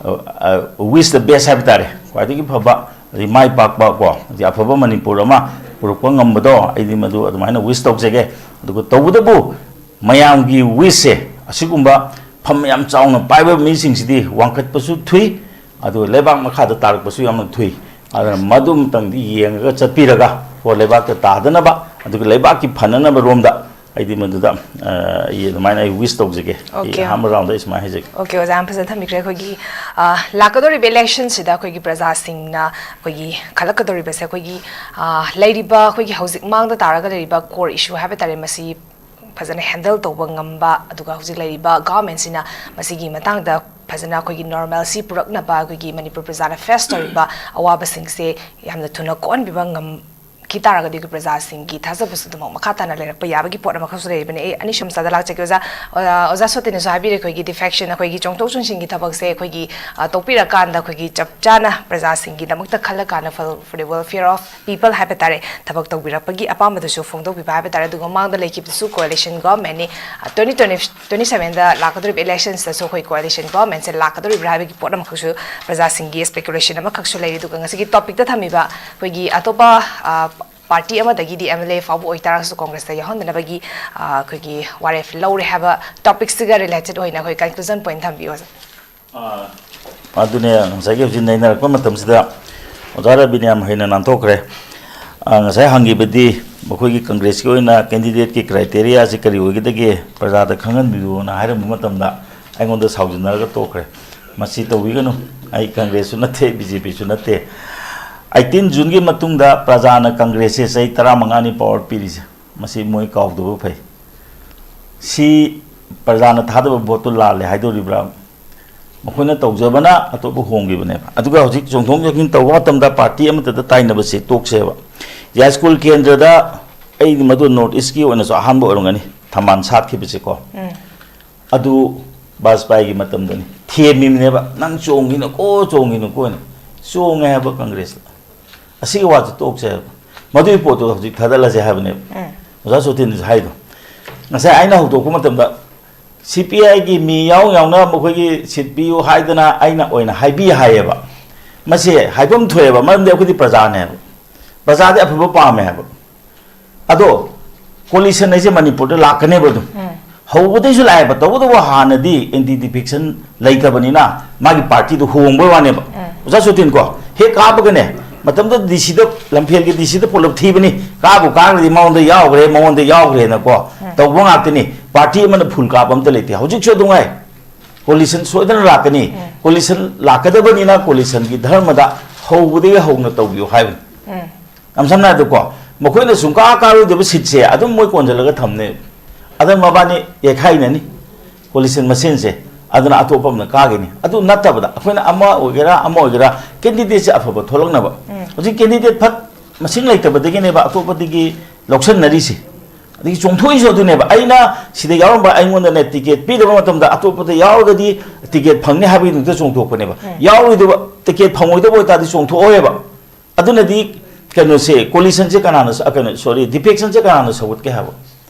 ꯑ, wish the best ꯍꯥꯏꯕ ꯇꯥꯔꯦ, ꯈ꯭ꯋꯥꯏꯗꯒꯤ ꯐꯕ, ꯑꯗꯩ ꯃꯥꯏ ꯄꯥꯛꯄ ꯀꯣ, ꯑꯗꯩ ꯑꯐꯕ ꯃꯅꯤꯄꯨꯔ ꯑꯃ ꯄꯨꯔꯛꯄ ꯉꯝꯕꯗꯣ, ꯑꯩꯗꯤ ꯃꯗꯨ ꯑꯗꯨꯃꯥꯏꯅ ꯋꯤꯁ ꯇꯧꯖꯒꯦ꯫ ꯑꯗꯨꯒ ꯇꯧꯕꯇꯕꯨ ꯃꯌꯥꯝꯒꯤ ꯋꯤꯁꯁꯦ, ꯑꯁꯤꯒꯨꯝꯕ ꯐꯝ ꯌꯥꯝ ꯆꯥꯎꯅ ꯄꯥꯏꯕ ꯃꯤꯁꯤꯡꯁꯤꯗꯤ ꯋꯥꯡꯈꯠꯄꯁꯨ ꯊꯨꯏ, ꯑꯗꯨꯒ ꯂꯩꯕꯥꯛ ꯃꯈꯥꯗ ꯇꯥꯔꯛꯄꯁꯨ ꯌꯥꯝꯅ ꯊꯨꯏ꯫ ꯑꯗꯨꯅ ꯃꯗꯨ ꯑꯃꯇꯪꯗꯤ ꯌꯦꯡꯉꯒ ꯆꯠꯄꯤꯔꯒ, ꯀꯣ, ꯂꯩꯕꯥꯛꯇ ꯇꯥꯗꯅꯕ, ꯑꯗꯨꯒ ꯂꯩꯕꯥꯛꯀꯤ ꯐꯅꯅꯕ ꯔꯣꯝꯗ ꯑꯩꯗꯤ ꯃꯗꯨꯗ, ꯑ, ꯑꯩ ꯑꯗꯨꯃꯥꯏꯅ ꯑꯩ ꯋꯤꯁ ꯇꯧꯖꯒꯦ꯫ ꯑꯩ Okay. ꯑꯍꯥꯟꯕ ꯔꯥꯎꯟꯗ ꯑꯩ ꯁꯨꯃꯥꯏꯅ ꯍꯥꯏꯖꯒꯦ꯫ Okay, ꯑꯣꯖꯥ, ꯌꯥꯝ ꯐꯖꯅ ꯊꯝꯕꯤꯈ꯭ꯔꯦ꯫ ꯑꯩꯈꯣꯏꯒꯤ, ꯑ, ꯂꯥꯛꯀꯗꯧꯔꯤꯕ ꯏꯂꯦꯛꯁꯟꯁꯤꯗ ꯑꯩꯈꯣꯏꯒꯤ ꯄ꯭ꯔꯖꯥꯁꯤꯡꯅ ꯑꯩꯈꯣꯏꯒꯤ ꯈꯜꯂꯛꯀꯗꯧꯔꯤꯕꯁꯦ, ꯑꯩꯈꯣꯏꯒꯤ, ꯑ, ꯂꯩꯔꯤꯕ, ꯑꯩꯈꯣꯏꯒꯤ ꯍꯧꯖꯤꯛ ꯃꯥꯡꯗ ꯇꯥꯔꯒ ꯂꯩꯔꯤꯕ core issue ꯍꯥꯏꯕ ꯇꯥꯔꯦ, ꯃꯁꯤ ꯐꯖꯅ ꯍꯦꯟꯗꯜ ꯇꯧꯕ ꯉꯝꯕ, ꯑꯗꯨꯒ ꯍꯧꯖꯤꯛ ꯂꯩꯔꯤꯕ ꯒꯚꯔꯟꯃꯦꯟꯁꯤꯅ ꯃꯁꯤꯒꯤ ꯃꯇꯥꯡꯗ ꯐꯖꯅ ꯑꯩꯈꯣꯏꯒꯤ normalcy ꯄꯨꯔꯛꯅꯕ, ꯑꯩꯈꯣꯏꯒꯤ ꯃꯅꯤꯄꯨꯔ ꯄ꯭ꯔꯖꯥꯅ ꯐꯦꯁ ꯇꯧꯔꯤꯕ ꯑꯋꯥꯕꯁꯤꯡꯁꯦ ꯌꯥꯝꯅ ꯊꯨꯅ ꯀꯣꯛꯍꯟꯕꯤꯕ ꯉꯝꯈꯤ ꯇꯥꯔꯒꯗꯤ, ꯑꯩꯈꯣꯏ ꯄ꯭ꯔꯖꯥꯁꯤꯡꯒꯤ ꯊꯥꯖꯕꯁꯨ ꯑꯗꯨꯃꯛ ꯃꯈꯥ ꯇꯥꯅ ꯂꯩꯔꯛꯄ ꯌꯥꯕꯒꯤ ꯄꯣꯠ ꯑꯃꯈꯛꯁꯨ ꯂꯩꯔꯤꯕꯅꯤ꯫ ꯑꯩ ꯑꯅꯤꯁꯨꯕ ꯃꯆꯥꯗ ꯂꯥꯛꯆꯒꯦ, ꯑꯣꯖꯥ꯫ ꯑꯣꯖꯥ, ꯑꯣꯖꯥ ꯁꯣꯇꯤꯅꯁꯨ ꯍꯥꯏꯕꯤꯔꯦ, ꯑꯩꯈꯣꯏꯒꯤ defection, ꯑꯩꯈꯣꯏꯒꯤ ꯆꯣꯡꯊꯣꯛ ꯆꯣꯡꯁꯤꯟꯒꯤ ꯊꯕꯛꯁꯦ ꯑꯩꯈꯣꯏꯒꯤ, ꯑ, ꯇꯣꯛꯄꯤꯔꯀꯥꯟꯗ ꯑꯩꯈꯣꯏꯒꯤ ꯆꯞ ꯆꯥꯅ ꯄ꯭ꯔꯖꯥꯁꯤꯡꯒꯤꯗꯃꯛꯇ ꯈꯜꯂꯀꯥꯟꯗ, for, for the welfare of people ꯍꯥꯏꯕ ꯇꯥꯔꯦ, ꯊꯕꯛ ꯇꯧꯕꯤꯔꯛꯄꯒꯤ ꯑꯄꯥꯝꯕꯗꯨꯁꯨ ꯐꯣꯡꯗꯣꯛꯄꯤꯕ ꯍꯥꯏꯕ ꯇꯥꯔꯦ꯫ ꯑꯗꯨꯒ ꯃꯃꯥꯡꯗ ꯂꯩꯈꯤꯕꯗꯨꯁꯨ coalition governmentꯅꯤ꯫ ꯑ, twenty twenty, twenty sevenꯗ ꯂꯥꯛꯀꯗꯧꯔꯤꯕ electionꯁꯤꯗꯁꯨ ꯑꯩꯈꯣꯏ coalition governmentꯁꯦ ꯂꯥꯛꯀꯗꯧꯔꯤꯕ꯭ꯔꯥ ꯍꯥꯏꯕꯒꯤ ꯄꯣꯠ ꯑꯃꯈꯛꯁꯨ ꯄ꯭ꯔꯖꯥꯁꯤꯡꯒꯤ speculation ꯑꯃꯈꯛꯁꯨ ꯂꯩꯔꯤ꯫ ꯑꯗꯨꯒ ꯉꯁꯤꯒꯤ topicꯇ ꯊꯝꯃꯤꯕ ꯑꯩꯈꯣꯏꯒꯤ ꯑꯇꯣꯞꯄ, ꯑ, party ꯑꯃꯗꯒꯤꯗꯤ MLA ꯐꯥꯎꯕ ꯑꯣꯏꯇꯥꯔꯒꯁꯨ Congressꯇ ꯌꯥꯎꯍꯟꯗꯅꯕꯒꯤ, ꯑ, ꯑꯩꯈꯣꯏꯒꯤ ꯋꯥꯔꯦꯞ ꯂꯧꯔꯦ ꯍꯥꯏꯕ topicꯁꯤꯒ related ꯑꯣꯏꯅ ꯑꯩꯈꯣꯏ conclusion point ꯊꯝꯕꯤꯌꯨ, ꯑꯣꯖꯥ꯫ ꯑꯥ, ꯑꯗꯨꯅꯦ, ꯉꯁꯥꯏꯒꯤ ꯍꯧꯖꯤꯛ ꯅꯩꯅꯔꯛꯄ ꯃꯇꯝꯁꯤꯗ ꯑꯣꯖꯥ ꯔꯕꯤꯅ ꯌꯥꯝ ꯍꯩꯅ ꯅꯥꯟꯊꯣꯛꯈ꯭ꯔꯦ꯫ ꯑꯥ, ꯉꯁꯥꯏ ꯍꯪꯈꯤꯕꯗꯤ ꯃꯈꯣꯏꯒꯤ ꯀꯪꯒ꯭ꯔꯦꯁꯀꯤ ꯑꯣꯏꯅ candidateꯀꯤ criteriaꯁꯤ ꯀꯔꯤ ꯑꯣꯏꯒꯗꯒꯦ, ꯄ꯭ꯔꯖꯥꯗ ꯈꯪꯍꯟꯕꯤꯌꯨꯅ ꯍꯥꯏꯔꯝꯕ ꯃꯇꯝꯗ ꯑꯩꯉꯣꯟꯗ ꯁꯥꯎꯖꯤꯟꯅꯔꯒ ꯇꯣꯛꯈ꯭ꯔꯦ꯫ ꯃꯁꯤ ꯇꯧꯕꯤꯒꯅꯨ, ꯑꯩ ꯀꯪꯒ꯭ꯔꯦꯁꯁꯨ ꯅꯠꯇꯦ, BJPꯁꯨ ꯅꯠꯇꯦ꯫ Eighteen Juneꯒꯤ ꯃꯇꯨꯡꯗ ꯄ꯭ꯔꯖꯥꯅ ꯀꯪꯒ꯭ꯔꯦꯁꯁꯦ ꯆꯍꯤ ꯇꯔꯥꯃꯉꯥꯅꯤ power ꯄꯤꯔꯤꯁꯦ, ꯃꯁꯤ ꯃꯣꯏ ꯀꯥꯎꯗꯕ ꯐꯩ꯫ ꯁꯤ ꯄ꯭ꯔꯖꯥꯅ ꯊꯥꯗꯕ ꯚꯣꯠꯇꯨ ꯂꯥꯜꯂꯦ ꯍꯥꯏꯗꯣꯔꯤꯕ꯭ꯔꯥ? ꯃꯈꯣꯏꯅ ꯇꯧꯖꯕꯅ ꯑꯇꯣꯞꯄ ꯍꯣꯡꯈꯤꯕꯅꯦꯕ꯫ ꯑꯗꯨꯒ ꯍꯧꯖꯤꯛ ꯆꯣꯡꯊꯣꯛ ꯆꯣꯡꯁꯤꯟ ꯇꯧꯕ ꯃꯇꯝꯗ ꯄꯥꯔꯇꯤ ꯑꯃꯠꯇꯗ ꯇꯥꯏꯅꯕꯁꯦ ꯇꯣꯛꯁꯦꯕ꯫ ꯌꯥꯏꯁ꯭ꯀꯨꯜ ꯀꯦꯟꯗ꯭ꯔꯗ ꯑꯩꯗꯤ ꯃꯗꯨ ꯅꯣꯔꯠ ꯏꯁꯀꯤ ꯑꯣꯏꯅꯁꯨ ꯑꯍꯥꯟꯕ ꯑꯣꯏꯔꯝꯒꯅꯤ ꯊꯝꯕꯥꯜ ꯁꯥꯠꯈꯤꯕꯁꯦꯀꯣ꯫ ꯎꯝ꯫ ꯑꯗꯨ ꯕꯥꯖꯄꯥꯏꯒꯤ ꯃꯇꯝꯗꯅꯤ꯫ ꯊꯦꯝꯃꯤꯕꯅꯦꯕ, "ꯅꯪ ꯆꯣꯡꯈꯤꯅꯨꯀꯣ, ꯆꯣꯡꯈꯤꯅꯨꯀꯣꯅ"꯫ ꯆꯣꯡꯉꯦ ꯍꯥꯏꯕ ꯀꯪꯒ꯭ꯔꯦꯁꯇ꯫ ꯑꯁꯤꯒꯤ ꯋꯥꯁꯦ ꯇꯣꯛꯁꯦ ꯍꯥꯏꯕ꯫ ꯃꯗꯨꯒꯤ ꯄꯣꯠꯇꯨ ꯍꯧꯖꯤꯛ ꯊꯥꯗꯠꯂꯁꯦ ꯍꯥꯏꯕꯅꯦꯕ꯫ ꯎꯝ꯫ ꯑꯣꯖꯥ ꯁꯣꯇꯤꯟꯁꯨ ꯍꯥꯏꯗꯣ꯫ ꯉꯁꯥꯏ ꯑꯩꯅ ꯍꯧꯗꯣꯛꯄ ꯃꯇꯝꯗ ꯁꯤ ꯄꯤ ꯑꯥꯏꯒꯤ ꯃꯤ ꯌꯥꯎ ꯌꯥꯎꯅ ꯃꯈꯣꯏꯒꯤ ꯁꯤꯠ ꯄꯤꯌꯨ ꯍꯥꯏꯗꯅ ꯑꯩꯅ ꯑꯣꯏꯅ ꯍꯥꯏꯕꯤ ꯍꯥꯏꯌꯦꯕ꯫ ꯃꯁꯤ ꯍꯥꯏꯐꯝ ꯊꯣꯛꯑꯦꯕ, ꯃꯔꯝꯗꯤ ꯑꯩꯈꯣꯏꯗꯤ ꯄ꯭ꯔꯖꯥꯅꯦꯕ꯫ ꯄ꯭ꯔꯖꯥꯗꯤ ꯑꯐꯕ ꯄꯥꯝꯃꯦ ꯍꯥꯏꯕ꯫ ꯑꯗꯣ ꯀꯣꯂꯤꯁꯟ ꯍꯥꯏꯁꯦ ꯃꯅꯤꯄꯨꯔꯗ ꯂꯥꯛꯀꯅꯦꯕ ꯑꯗꯨꯝ꯫ ꯎꯝ꯫ ꯍꯧꯕꯗꯩꯁꯨ ꯂꯥꯛꯑꯦꯕ, ꯇꯧꯕꯇꯕꯨ ꯍꯥꯟꯅꯗꯤ ꯑꯦꯟꯇꯤ ꯗꯤꯐꯦꯛꯁꯟ ꯂꯩꯇꯕꯅꯤꯅ ꯃꯥꯒꯤ ꯄꯥꯔꯇꯤꯗꯨ ꯍꯣꯡꯕꯩ ꯋꯥꯅꯦꯕ꯫ ꯎꯝ꯫ ꯑꯣꯖꯥ ꯁꯣꯇꯤꯟ ꯀꯣ, ꯍꯦꯛ ꯀꯥꯕꯒꯅꯦ, ꯃꯇꯝꯗꯨꯗ ꯗꯤ ꯁꯤꯗ, ꯂꯝꯐꯦꯜꯒꯤ ꯗꯤ ꯁꯤꯗ ꯄꯨꯂꯞ ꯊꯤꯕꯅꯤ, ꯀꯥꯕꯨ ꯀꯥꯈ꯭ꯔꯗꯤ ꯃꯉꯣꯟꯗ ꯌꯥꯎꯈ꯭ꯔꯦ, ꯃꯉꯣꯟꯗ ꯌꯥꯎꯈ꯭ꯔꯦꯅꯀꯣ ꯎꯝ꯫ ꯇꯧꯕ ꯉꯥꯛꯇꯅꯤ꯫ ꯄꯥꯔꯇꯤ ꯑꯃꯅ ꯐꯨꯜ ꯀꯥꯞꯄ ꯑꯝꯇ ꯂꯩꯇꯦ꯫ ꯍꯧꯖꯤꯛꯁꯨ ꯑꯗꯨꯝ ꯉꯥꯏ꯫ ꯀꯣꯂꯤꯁꯟ ꯁꯣꯏꯗꯅ ꯂꯥꯛꯀꯅꯤ꯫ ꯎꯝ꯫ ꯀꯣꯂꯤꯁꯟ ꯂꯥꯛꯀꯗꯕꯅꯤꯅ ꯀꯣꯂꯤꯁꯟꯒꯤ ꯙꯔꯃꯗ ꯍꯧꯕꯗꯒꯤ ꯍꯧꯅ ꯇꯧꯕꯤꯌꯨ ꯍꯥꯏꯕꯅꯤ꯫ ꯎꯝ꯫ ꯌꯥꯝ ꯁꯝꯅ ꯍꯥꯏꯔꯕꯗꯀꯣ, ꯃꯈꯣꯏꯅ ꯁꯨꯡꯀꯥ ꯀꯥꯔꯣꯏꯗꯕ ꯁꯤꯠꯁꯦ ꯑꯗꯨꯝ ꯃꯣꯏ ꯀꯣꯟꯁꯤꯜꯂꯒ ꯊꯝꯅꯦ꯫ ꯑꯗ ꯃꯕꯥꯅꯤ ꯌꯩꯈꯥꯏꯅꯅꯤ, ꯀꯣꯂꯤꯁꯟ ꯃꯁꯦꯟꯁꯦ, ꯑꯗꯨꯅ ꯑꯇꯣꯞꯄ ꯑꯃꯅ ꯀꯥꯒꯅꯤ꯫ ꯑꯗꯨ ꯅꯠꯇꯕꯗ ꯑꯩꯈꯣꯏꯅ ꯑꯃ ꯑꯣꯏꯒꯦꯔꯥ ꯑꯃ ꯑꯣꯏꯒꯦꯔꯥ ꯀꯦꯟꯗꯤꯗꯦꯠꯁꯦ ꯑꯐꯕ ꯊꯣꯛꯂꯛꯅꯕ꯫ ꯎꯝ꯫ ꯍꯧꯖꯤꯛ ꯀꯦꯟꯗꯤꯗꯦꯠ ꯐꯠ ꯃꯁꯤꯡ ꯂꯩꯇꯕꯗꯒꯤꯅꯦꯕ ꯑꯇꯣꯞꯄꯗꯒꯤ ꯂꯧꯁꯟꯅꯔꯤꯁꯦ꯫ ꯑꯗꯒꯤ ꯆꯣꯡꯊꯣꯛꯏꯁꯨ ꯑꯗꯨꯅꯦꯕ, ꯑꯩꯅ ꯁꯤꯗ ꯌꯥꯎꯔꯝꯕ ꯑꯩꯉꯣꯟꯗꯅꯦ ꯇꯤꯀꯦꯠ ꯄꯤꯗꯕ ꯃꯇꯝꯗ ꯑꯇꯣꯞꯄꯗ ꯌꯥꯎꯔꯒꯗꯤ ꯇꯤꯀꯦꯠ ꯐꯪꯅꯤ ꯍꯥꯏꯕꯒꯤꯗꯃꯛꯇ ꯆꯣꯡꯊꯣꯛꯄꯅꯦꯕ꯫ ꯎꯝ꯫ ꯌꯥꯎꯔꯣꯏꯗꯕ, ꯇꯤꯀꯦꯠ ꯐꯪꯉꯣꯏꯗꯕ ꯑꯣꯏꯇꯥꯔꯗꯤ ꯆꯣꯡꯊꯣꯛꯑꯣꯏꯕ꯫ ꯑꯗꯨꯅꯗꯤ ꯀꯩꯅꯣꯁꯦ, ꯀꯣꯂꯤꯁꯟꯁꯦ ꯀꯅꯥꯅ ꯁ-, ꯑ, ꯀꯩꯅꯣ, ꯁꯣꯔꯤ, ꯗꯤꯐꯦꯛꯁꯟꯁꯦ ꯀꯅꯥꯅ ꯁꯧꯒꯠꯀꯦ ꯍꯥꯏꯕ?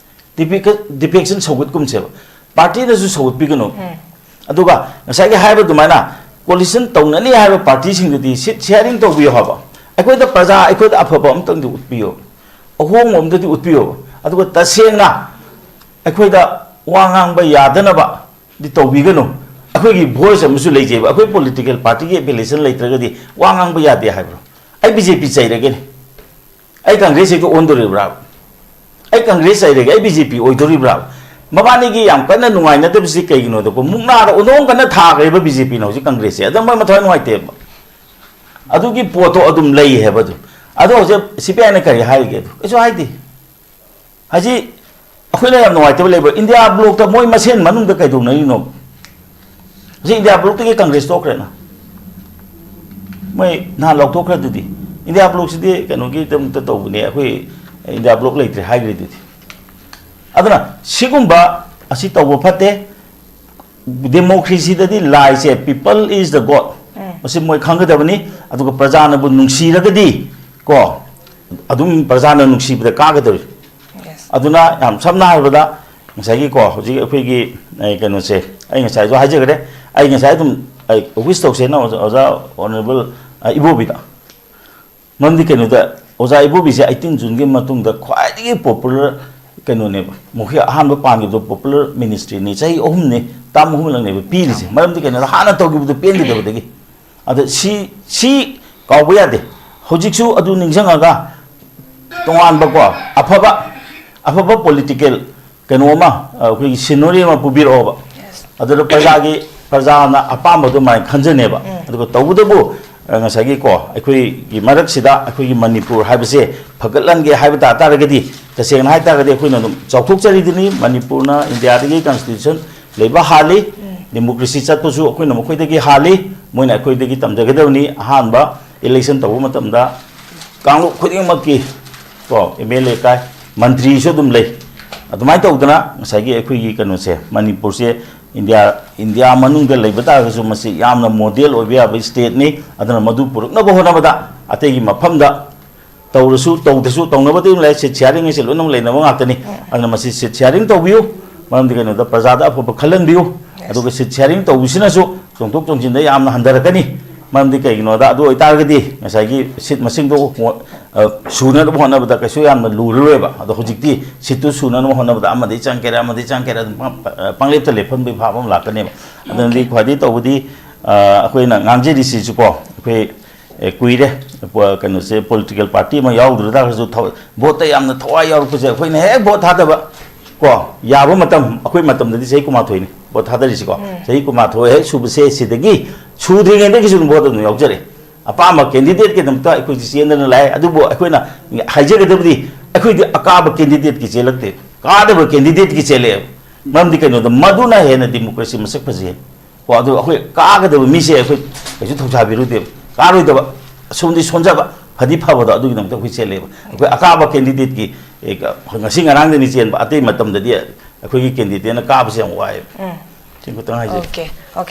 Defect-, defection ꯁꯧꯒꯠꯀꯨꯝꯁꯦꯕ, ꯄꯥꯔꯇꯤꯅꯁꯨ ꯁꯧꯒꯠꯄꯤꯒꯅꯨ꯫ ꯎꯝ꯫ ꯑꯗꯨꯒ ꯉꯁꯥꯏꯒꯤ ꯍꯥꯏꯕ ꯑꯗꯨꯃꯥꯏꯅ ꯀꯣꯂꯤꯁꯟ ꯇꯧꯅꯅꯤ ꯍꯥꯏꯕ ꯄꯥꯔꯇꯤꯁꯤꯡꯗꯨꯗꯤ ꯁꯤꯠ ꯁꯤꯌꯥꯔꯤꯡ ꯇꯧꯕꯤꯌꯣ ꯍꯥꯏꯕ꯫ ꯑꯩꯈꯣꯏꯗ ꯄ꯭ꯔꯖꯥ, ꯑꯩꯈꯣꯏꯗ ꯑꯐꯕ ꯑꯝꯇꯪꯗꯤ ꯎꯠꯄꯤꯌꯣ, ꯑꯍꯣꯡꯕ ꯑꯝꯇꯗꯤ ꯎꯠꯄꯤꯌꯣ꯫ ꯑꯗꯨꯒ ꯇꯁꯦꯡꯅ ꯑꯩꯈꯣꯏꯗ ꯋꯥ ꯉꯥꯡꯕ ꯌꯥꯗꯅꯕꯗꯤ ꯇꯧꯕꯤꯒꯅꯨ꯫ ꯑꯩꯈꯣꯏꯒꯤ ꯚꯣꯏꯁ ꯑꯃꯁꯨ ꯂꯩꯖꯩꯕ꯫ ꯑꯩꯈꯣꯏ ꯄꯣꯂꯤꯇꯤꯀꯦꯜ ꯄꯥꯔꯇꯤꯒꯤ ꯑꯦꯐꯤꯂꯤꯌꯦꯁꯟ ꯂꯩꯇ꯭ꯔꯒꯗꯤ ꯋꯥ ꯉꯥꯡꯕ ꯌꯥꯗꯦ ꯍꯥꯏꯕ꯭ꯔꯣ? ꯑꯩ ꯕꯤ ꯖꯦ ꯄꯤ ꯆꯩꯔꯒꯦꯅꯦ, ꯑꯩ ꯀꯪꯒ꯭ꯔꯦꯁ ꯍꯦꯛꯇ ꯑꯣꯟꯗꯣꯔꯤꯕ꯭ꯔꯥ? ꯑꯩ ꯀꯪꯒ꯭ꯔꯦꯁ ꯆꯩꯔꯒꯦ, ꯑꯩ ꯕꯤ ꯖꯦ ꯄꯤ ꯑꯣꯏꯗꯣꯔꯤꯕ꯭ꯔꯥ? ꯃꯕꯥꯅꯤꯒꯤ ꯌꯥꯝ ꯀꯟꯅ ꯅꯨꯡꯉꯥꯏꯅꯗꯕꯁꯤ ꯀꯩꯒꯤꯅꯣꯗꯀꯣ, ꯃꯨꯛꯅꯥꯗ ꯑꯣꯟꯊꯣꯛ ꯀꯟꯅ ꯊꯥꯈ꯭ꯔꯦꯕ ꯕꯤ ꯖꯦ ꯄꯤꯅ ꯍꯧꯖꯤꯛ ꯀꯪꯒ꯭ꯔꯦꯁꯁꯦ꯫ ꯑꯗ ꯃꯣꯏ ꯃꯊ꯭ꯋꯥꯏ ꯅꯨꯡꯉꯥꯏꯇꯦꯕ꯫ ꯑꯗꯨꯒꯤ ꯄꯣꯠꯇꯣ ꯑꯗꯨꯝ ꯂꯩ ꯍꯥꯏꯕ ꯑꯗꯨ꯫ ꯑꯗꯣ ꯍꯧꯖꯤꯛ ꯁꯤ ꯄꯤ ꯑꯥꯏꯅ ꯀꯔꯤ ꯍꯥꯏꯔꯤꯒꯦ? ꯑꯗꯨ ꯀꯩꯁꯨ ꯍꯥꯏꯗꯦ꯫ ꯍꯧꯖꯤꯛ ꯑꯩꯈꯣꯏꯅ ꯌꯥꯝ ꯅꯨꯡꯉꯥꯏꯇꯕ ꯂꯩꯕ, ꯏꯟꯗꯤꯌꯥ ꯕ꯭ꯂꯣꯛꯇ ꯃꯣꯏ ꯃꯁꯦꯟ ꯃꯅꯨꯡꯗ ꯀꯩꯗꯧꯅꯔꯤꯅꯣ? ꯍꯧꯖꯤꯛ ꯏꯟꯗꯤꯌꯥ ꯕ꯭ꯂꯣꯛꯇꯒꯤ ꯀꯪꯒ꯭ꯔꯦꯁ ꯇꯣꯛꯈ꯭ꯔꯦꯅ, ꯃꯣꯏ ꯅꯍꯥꯟ ꯂꯧꯊꯣꯛꯈ꯭ꯔꯗꯨꯗꯤ꯫ ꯏꯟꯗꯤꯌꯥ ꯕ꯭ꯂꯣꯛꯁꯤꯗꯤ ꯀꯩꯅꯣꯒꯤꯗꯃꯛꯇ ꯇꯧꯕꯅꯦ, ꯑꯩꯈꯣꯏ ꯏꯟꯗꯤꯌꯥ ꯕ꯭ꯂꯣꯛ ꯂꯩꯇ꯭ꯔꯦ ꯍꯥꯏꯈ꯭ꯔꯤꯗꯨꯗꯤ꯫ ꯑꯗꯨꯅ ꯁꯤꯒꯨꯝꯕ ꯑꯁꯤ ꯇꯧꯕ ꯐꯠꯇꯦ꯫ ꯗꯦꯃꯣꯀ꯭ꯔꯦꯁꯤꯗꯗꯤ ꯂꯥꯏꯁꯦ, "People is the God"꯫ ꯎꯝ꯫ ꯃꯁꯤ ꯃꯣꯏ ꯈꯪꯒꯗꯕꯅꯤ꯫ ꯑꯗꯨꯒ ꯄ꯭ꯔꯖꯥꯅꯕꯨ ꯅꯨꯡꯁꯤꯔꯒꯗꯤ ꯀꯣ, ꯑꯗꯨꯝ ꯄ꯭ꯔꯖꯥꯅ ꯅꯨꯡꯁꯤꯕꯗ ꯀꯥꯒꯗꯧꯔꯤ꯫ Yes꯫ ꯑꯗꯨꯅ ꯌꯥꯝ ꯁꯝꯅ ꯍꯥꯏꯔꯕꯗ, ꯉꯁꯥꯏꯒꯤ ꯀꯣ, ꯍꯧꯖꯤꯛ ꯑꯩꯈꯣꯏꯒꯤ, ꯑꯦ, ꯀꯩꯅꯣꯁꯦ, ꯑꯩ ꯉꯁꯥꯏꯁꯨ ꯍꯥꯏꯖꯈ꯭ꯔꯦ, ꯑꯩ ꯉꯁꯥꯏ ꯑꯗꯨꯝ, ꯑꯩ wish ꯇꯧꯁꯦꯅ ꯑꯣꯖꯥ, ꯑꯣꯖꯥ Honourable, ꯑ, ꯏꯕꯣꯕꯤꯗ꯫ ꯃꯔꯝꯗꯤ ꯀꯩꯅꯣꯗ, ꯑꯣꯖꯥ ꯏꯕꯣꯕꯤꯁꯦ eighteen Juneꯒꯤ ꯃꯇꯨꯡꯗ ꯈ꯭ꯋꯥꯏꯗꯒꯤ popular ꯀꯩꯅꯣꯅꯦꯕ, ꯃꯈꯣꯏ ꯑꯍꯥꯟꯕ ꯄꯥꯟꯈꯤꯕꯗꯣ popular ministryꯅꯤ, ꯆꯍꯤ ꯑꯍꯨꯝꯅꯤ, term ꯑꯍꯨꯝꯂꯛꯅꯦꯕ ꯄꯤꯔꯤꯁꯦ꯫ ꯃꯔꯝꯗꯤ ꯀꯩꯅꯣꯗ, ꯍꯥꯟꯅ ꯇꯧꯈꯤꯕꯗꯣ ꯄꯦꯟꯈꯤꯗꯕꯗꯒꯤ꯫ ꯑꯗ ꯁꯤ, ꯁꯤ ꯀꯥꯎꯕ ꯌꯥꯗꯦ꯫ ꯍꯧꯖꯤꯛꯁꯨ ꯑꯗꯨ ꯅꯤꯡꯁꯤꯡꯉꯒ ꯇꯣꯉꯥꯟꯕꯀꯣ, ꯑꯐꯕ, ꯑꯐꯕ political ꯀꯩꯅꯣ ꯑꯃ, ꯑ, ꯑꯩꯈꯣꯏꯒꯤ scenery ꯑꯃ ꯄꯨꯕꯤꯔꯛꯑꯣꯕ꯫ Yes꯫ ꯑꯗꯨꯗ ꯄ꯭ꯔꯖꯥꯒꯤ, ꯄ꯭ꯔꯖꯥꯅ ꯑꯄꯥꯝꯕꯗꯣ ꯑꯗꯨꯃꯥꯏꯅ ꯈꯟꯖꯅꯦꯕ꯫ ꯎꯝ꯫ ꯑꯗꯨꯒ ꯇꯧꯕꯇꯕꯨ, ꯑ, ꯉꯁꯥꯏꯒꯤ ꯀꯣ, ꯑꯩꯈꯣꯏꯒꯤ ꯃꯔꯛꯁꯤꯗ ꯑꯩꯈꯣꯏꯒꯤ ꯃꯅꯤꯄꯨꯔ ꯍꯥꯏꯕꯁꯦ ꯐꯒꯠꯍꯟꯒꯦ ꯍꯥꯏꯕ ꯇꯥ ꯇꯥꯔꯒꯗꯤ, ꯇꯁꯦꯡꯅ ꯍꯥꯏ ꯇꯥꯔꯒꯗꯤ ꯑꯩꯈꯣꯏꯅ ꯑꯗꯨꯝ ꯆꯥꯎꯊꯣꯛꯆꯔꯤꯗꯨꯅꯤ꯫ ꯃꯅꯤꯄꯨꯔꯅ ꯏꯟꯗꯤꯌꯥꯗꯒꯤ constitution ꯂꯩꯕ ꯍꯥꯜꯂꯤ꯫ ꯎꯝ꯫ Democracy ꯆꯠꯄꯁꯨ ꯑꯩꯈꯣꯏꯅ ꯃꯈꯣꯏꯗꯒꯤ ꯍꯥꯜꯂꯤ꯫ ꯃꯣꯏꯅ ꯑꯩꯈꯣꯏꯗꯒꯤ ꯇꯝꯖꯒꯗꯕꯅꯤ꯫ ꯑꯍꯥꯟꯕ election ꯇꯧꯕ ꯃꯇꯝꯗ ꯀꯥꯡꯂꯨꯞ ꯈꯨꯗꯤꯡꯃꯛꯀꯤ ꯀꯣ, MLA ꯀꯥꯏ, ꯃꯟꯇ꯭ꯔꯤꯁꯨ ꯑꯗꯨꯝ ꯂꯩ꯫ ꯑꯗꯨꯃꯥꯏꯅ ꯇꯧꯗꯅ ꯉꯁꯥꯏꯒꯤ ꯑꯩꯈꯣꯏꯒꯤ ꯀꯩꯅꯣꯁꯦ, ꯃꯅꯤꯄꯨꯔꯁꯦ ꯏꯟꯗꯤꯌꯥ, ꯏꯟꯗꯤꯌꯥ ꯃꯅꯨꯡꯗ ꯂꯩꯕ ꯇꯥꯔꯒꯁꯨ ꯃꯁꯤ ꯌꯥꯝꯅ model ꯑꯣꯏꯕ ꯌꯥꯕ stateꯅꯤ꯫ ꯑꯗꯨꯅ ꯃꯗꯨ ꯄꯨꯔꯛꯅꯕ ꯍꯣꯠꯅꯕꯗ ꯑꯇꯩꯒꯤ ꯃꯐꯝꯗ ꯇꯧꯔꯁꯨ ꯇꯧꯗ꯭ꯔꯁꯨ ꯇꯧꯅꯕꯗꯤ ꯑꯗꯨꯝ ꯂꯩ, seat sharing ꯍꯥꯏꯁꯦ ꯂꯣꯏꯅꯃꯛ ꯂꯩꯅꯕ ꯉꯥꯛꯇꯅꯤ꯫ ꯎꯝ꯫ ꯑꯗꯨꯅ ꯃꯁꯤ seat sharing ꯇꯧꯕꯤꯌꯨ, ꯃꯔꯝꯗꯤ ꯀꯩꯅꯣꯗ ꯄ꯭ꯔꯖꯥꯗ ꯑꯐꯕ ꯈꯜꯍꯟꯕꯤꯌꯨ꯫ Yes꯫ ꯑꯗꯨꯒ seat sharing ꯇꯧꯕꯁꯤꯅꯁꯨ ꯆꯣꯡꯊꯣꯛ ꯆꯣꯡꯁꯤꯟꯗ ꯌꯥꯝꯅ ꯍꯟꯊꯔꯛꯀꯅꯤ꯫ ꯃꯔꯝꯗꯤ ꯀꯩꯒꯤꯅꯣꯗ, ꯑꯗꯨ ꯑꯣꯏꯇꯥꯔꯒꯗꯤ ꯉꯁꯥꯏꯒꯤ seat ꯃꯁꯤꯡꯗꯣ, ꯑ, ꯁꯨꯅꯅꯕ ꯍꯣꯠꯅꯕꯗ ꯀꯩꯁꯨ ꯌꯥꯝꯅ ꯂꯨꯔꯔꯣꯏꯕ꯫ ꯑꯗꯣ ꯍꯧꯖꯤꯛꯇꯤ seatꯇꯨ ꯁꯨꯅꯅꯕ ꯍꯣꯠꯅꯕꯗ ꯑꯃꯗꯒꯤ ꯆꯪꯒꯦꯔꯥ, ꯑꯃꯗꯒꯤ ꯆꯪꯒꯦꯔꯥ, ꯑꯗꯨꯝ ꯄꯪ-, ꯑ, ꯄꯪꯂꯦꯞꯇ ꯂꯦꯞꯍꯟꯕꯒꯤ ꯚꯥꯕ ꯑꯃ ꯂꯥꯛꯀꯅꯦꯕ꯫ ꯑꯗꯨꯅꯗꯤ Okay꯫ ꯈ꯭ꯋꯥꯏꯗꯒꯤ ꯇꯧꯕꯗꯤ, ꯑ, ꯑꯩꯈꯣꯏꯅ ꯉꯥꯡꯖꯔꯤꯁꯤꯁꯨꯀꯣ, ꯑꯩꯈꯣꯏ, ꯑꯦ, ꯀꯨꯏꯔꯦ, ꯄ-, ꯀꯩꯅꯣꯁꯦ, political party ꯑꯃ ꯌꯥꯎꯗ꯭ꯔ ꯇꯥꯔꯒꯁꯨ ꯊꯋꯥꯏ, voteꯇ ꯌꯥꯝꯅ ꯊꯋꯥꯏ ꯌꯥꯎꯔꯛꯄꯁꯦ, ꯑꯩꯈꯣꯏꯅ ꯍꯦꯛ vote ꯊꯥꯗꯕ ꯀꯣ, ꯌꯥꯕ ꯃꯇꯝ, ꯑꯩꯈꯣꯏ ꯃꯇꯝꯗꯗꯤ ꯆꯍꯤ ꯀꯨꯟꯃꯥꯊꯣꯏꯅꯤ vote ꯊꯥꯗꯔꯤꯁꯤꯀꯣ꯫ ꯎꯝ꯫ ꯆꯍꯤ ꯀꯨꯟꯃꯥꯊꯣꯏ ꯍꯦꯛ ꯁꯨꯕꯁꯦ, ꯁꯤꯗꯒꯤ ꯁꯨꯗ꯭ꯔꯤꯉꯩꯗꯒꯤꯁꯨ ꯑꯗꯨꯝ vote ꯑꯗꯨꯝ ꯌꯥꯎꯖꯔꯦ꯫ ꯑꯄꯥꯝꯕ candidateꯀꯤꯗꯃꯛꯇ ꯑꯩꯈꯣꯏꯁꯤ ꯆꯦꯟꯗꯅ ꯂꯥꯛꯑꯦ꯫ ꯑꯗꯨꯕꯨ ꯑꯩꯈꯣꯏꯅ ꯍꯥꯏꯖꯒꯗꯕꯗꯤ, ꯑꯩꯈꯣꯏꯗꯤ ꯑꯀꯥꯕ candidateꯀꯤ ꯆꯦꯜꯂꯛꯇꯦ꯫ ꯀꯥꯗꯕ candidate ꯀꯤ ꯆꯦꯜꯂꯛꯑꯦꯕ꯫ ꯃꯔꯝꯗꯤ ꯀꯩꯅꯣꯗ ꯃꯗꯨꯅ ꯍꯦꯟꯅ democracy ꯃꯁꯛ ꯐꯖꯩ꯫ ꯀꯣ, ꯑꯗꯨ ꯑꯩꯈꯣꯏ ꯀꯥꯒꯗꯕ ꯃꯤꯁꯦ ꯑꯩꯈꯣꯏ ꯀꯩꯁꯨ ꯊꯧꯁꯥꯕꯤꯔꯨꯗꯦꯕ꯫ ꯀꯥꯔꯣꯏꯗꯕ, ꯑꯁꯣꯝꯗꯤ ꯁꯣꯟꯖꯕ, ꯐꯗꯤ ꯐꯕꯗꯣ, ꯑꯗꯨꯒꯤꯗꯃꯛꯇ ꯑꯩꯈꯣꯏ ꯆꯦꯜꯂꯦꯕ꯫ ꯑꯩꯈꯣꯏ ꯑꯀꯥꯕ candidate ꯀꯤ, ꯑꯦ, ꯉꯁꯤ ꯉꯔꯥꯡꯗꯅꯤ ꯆꯦꯟꯕ, ꯑꯇꯩ ꯃꯇꯝꯗꯗꯤ ꯑꯩꯈꯣꯏꯒꯤ candidate ꯅ ꯀꯥꯕꯁꯦ ꯌꯥꯝ ꯋꯥꯏꯑꯦꯕ꯫ ꯁꯤ ꯈꯛꯇꯪ ꯍꯥꯏꯖꯒꯦ꯫ Okay, okay.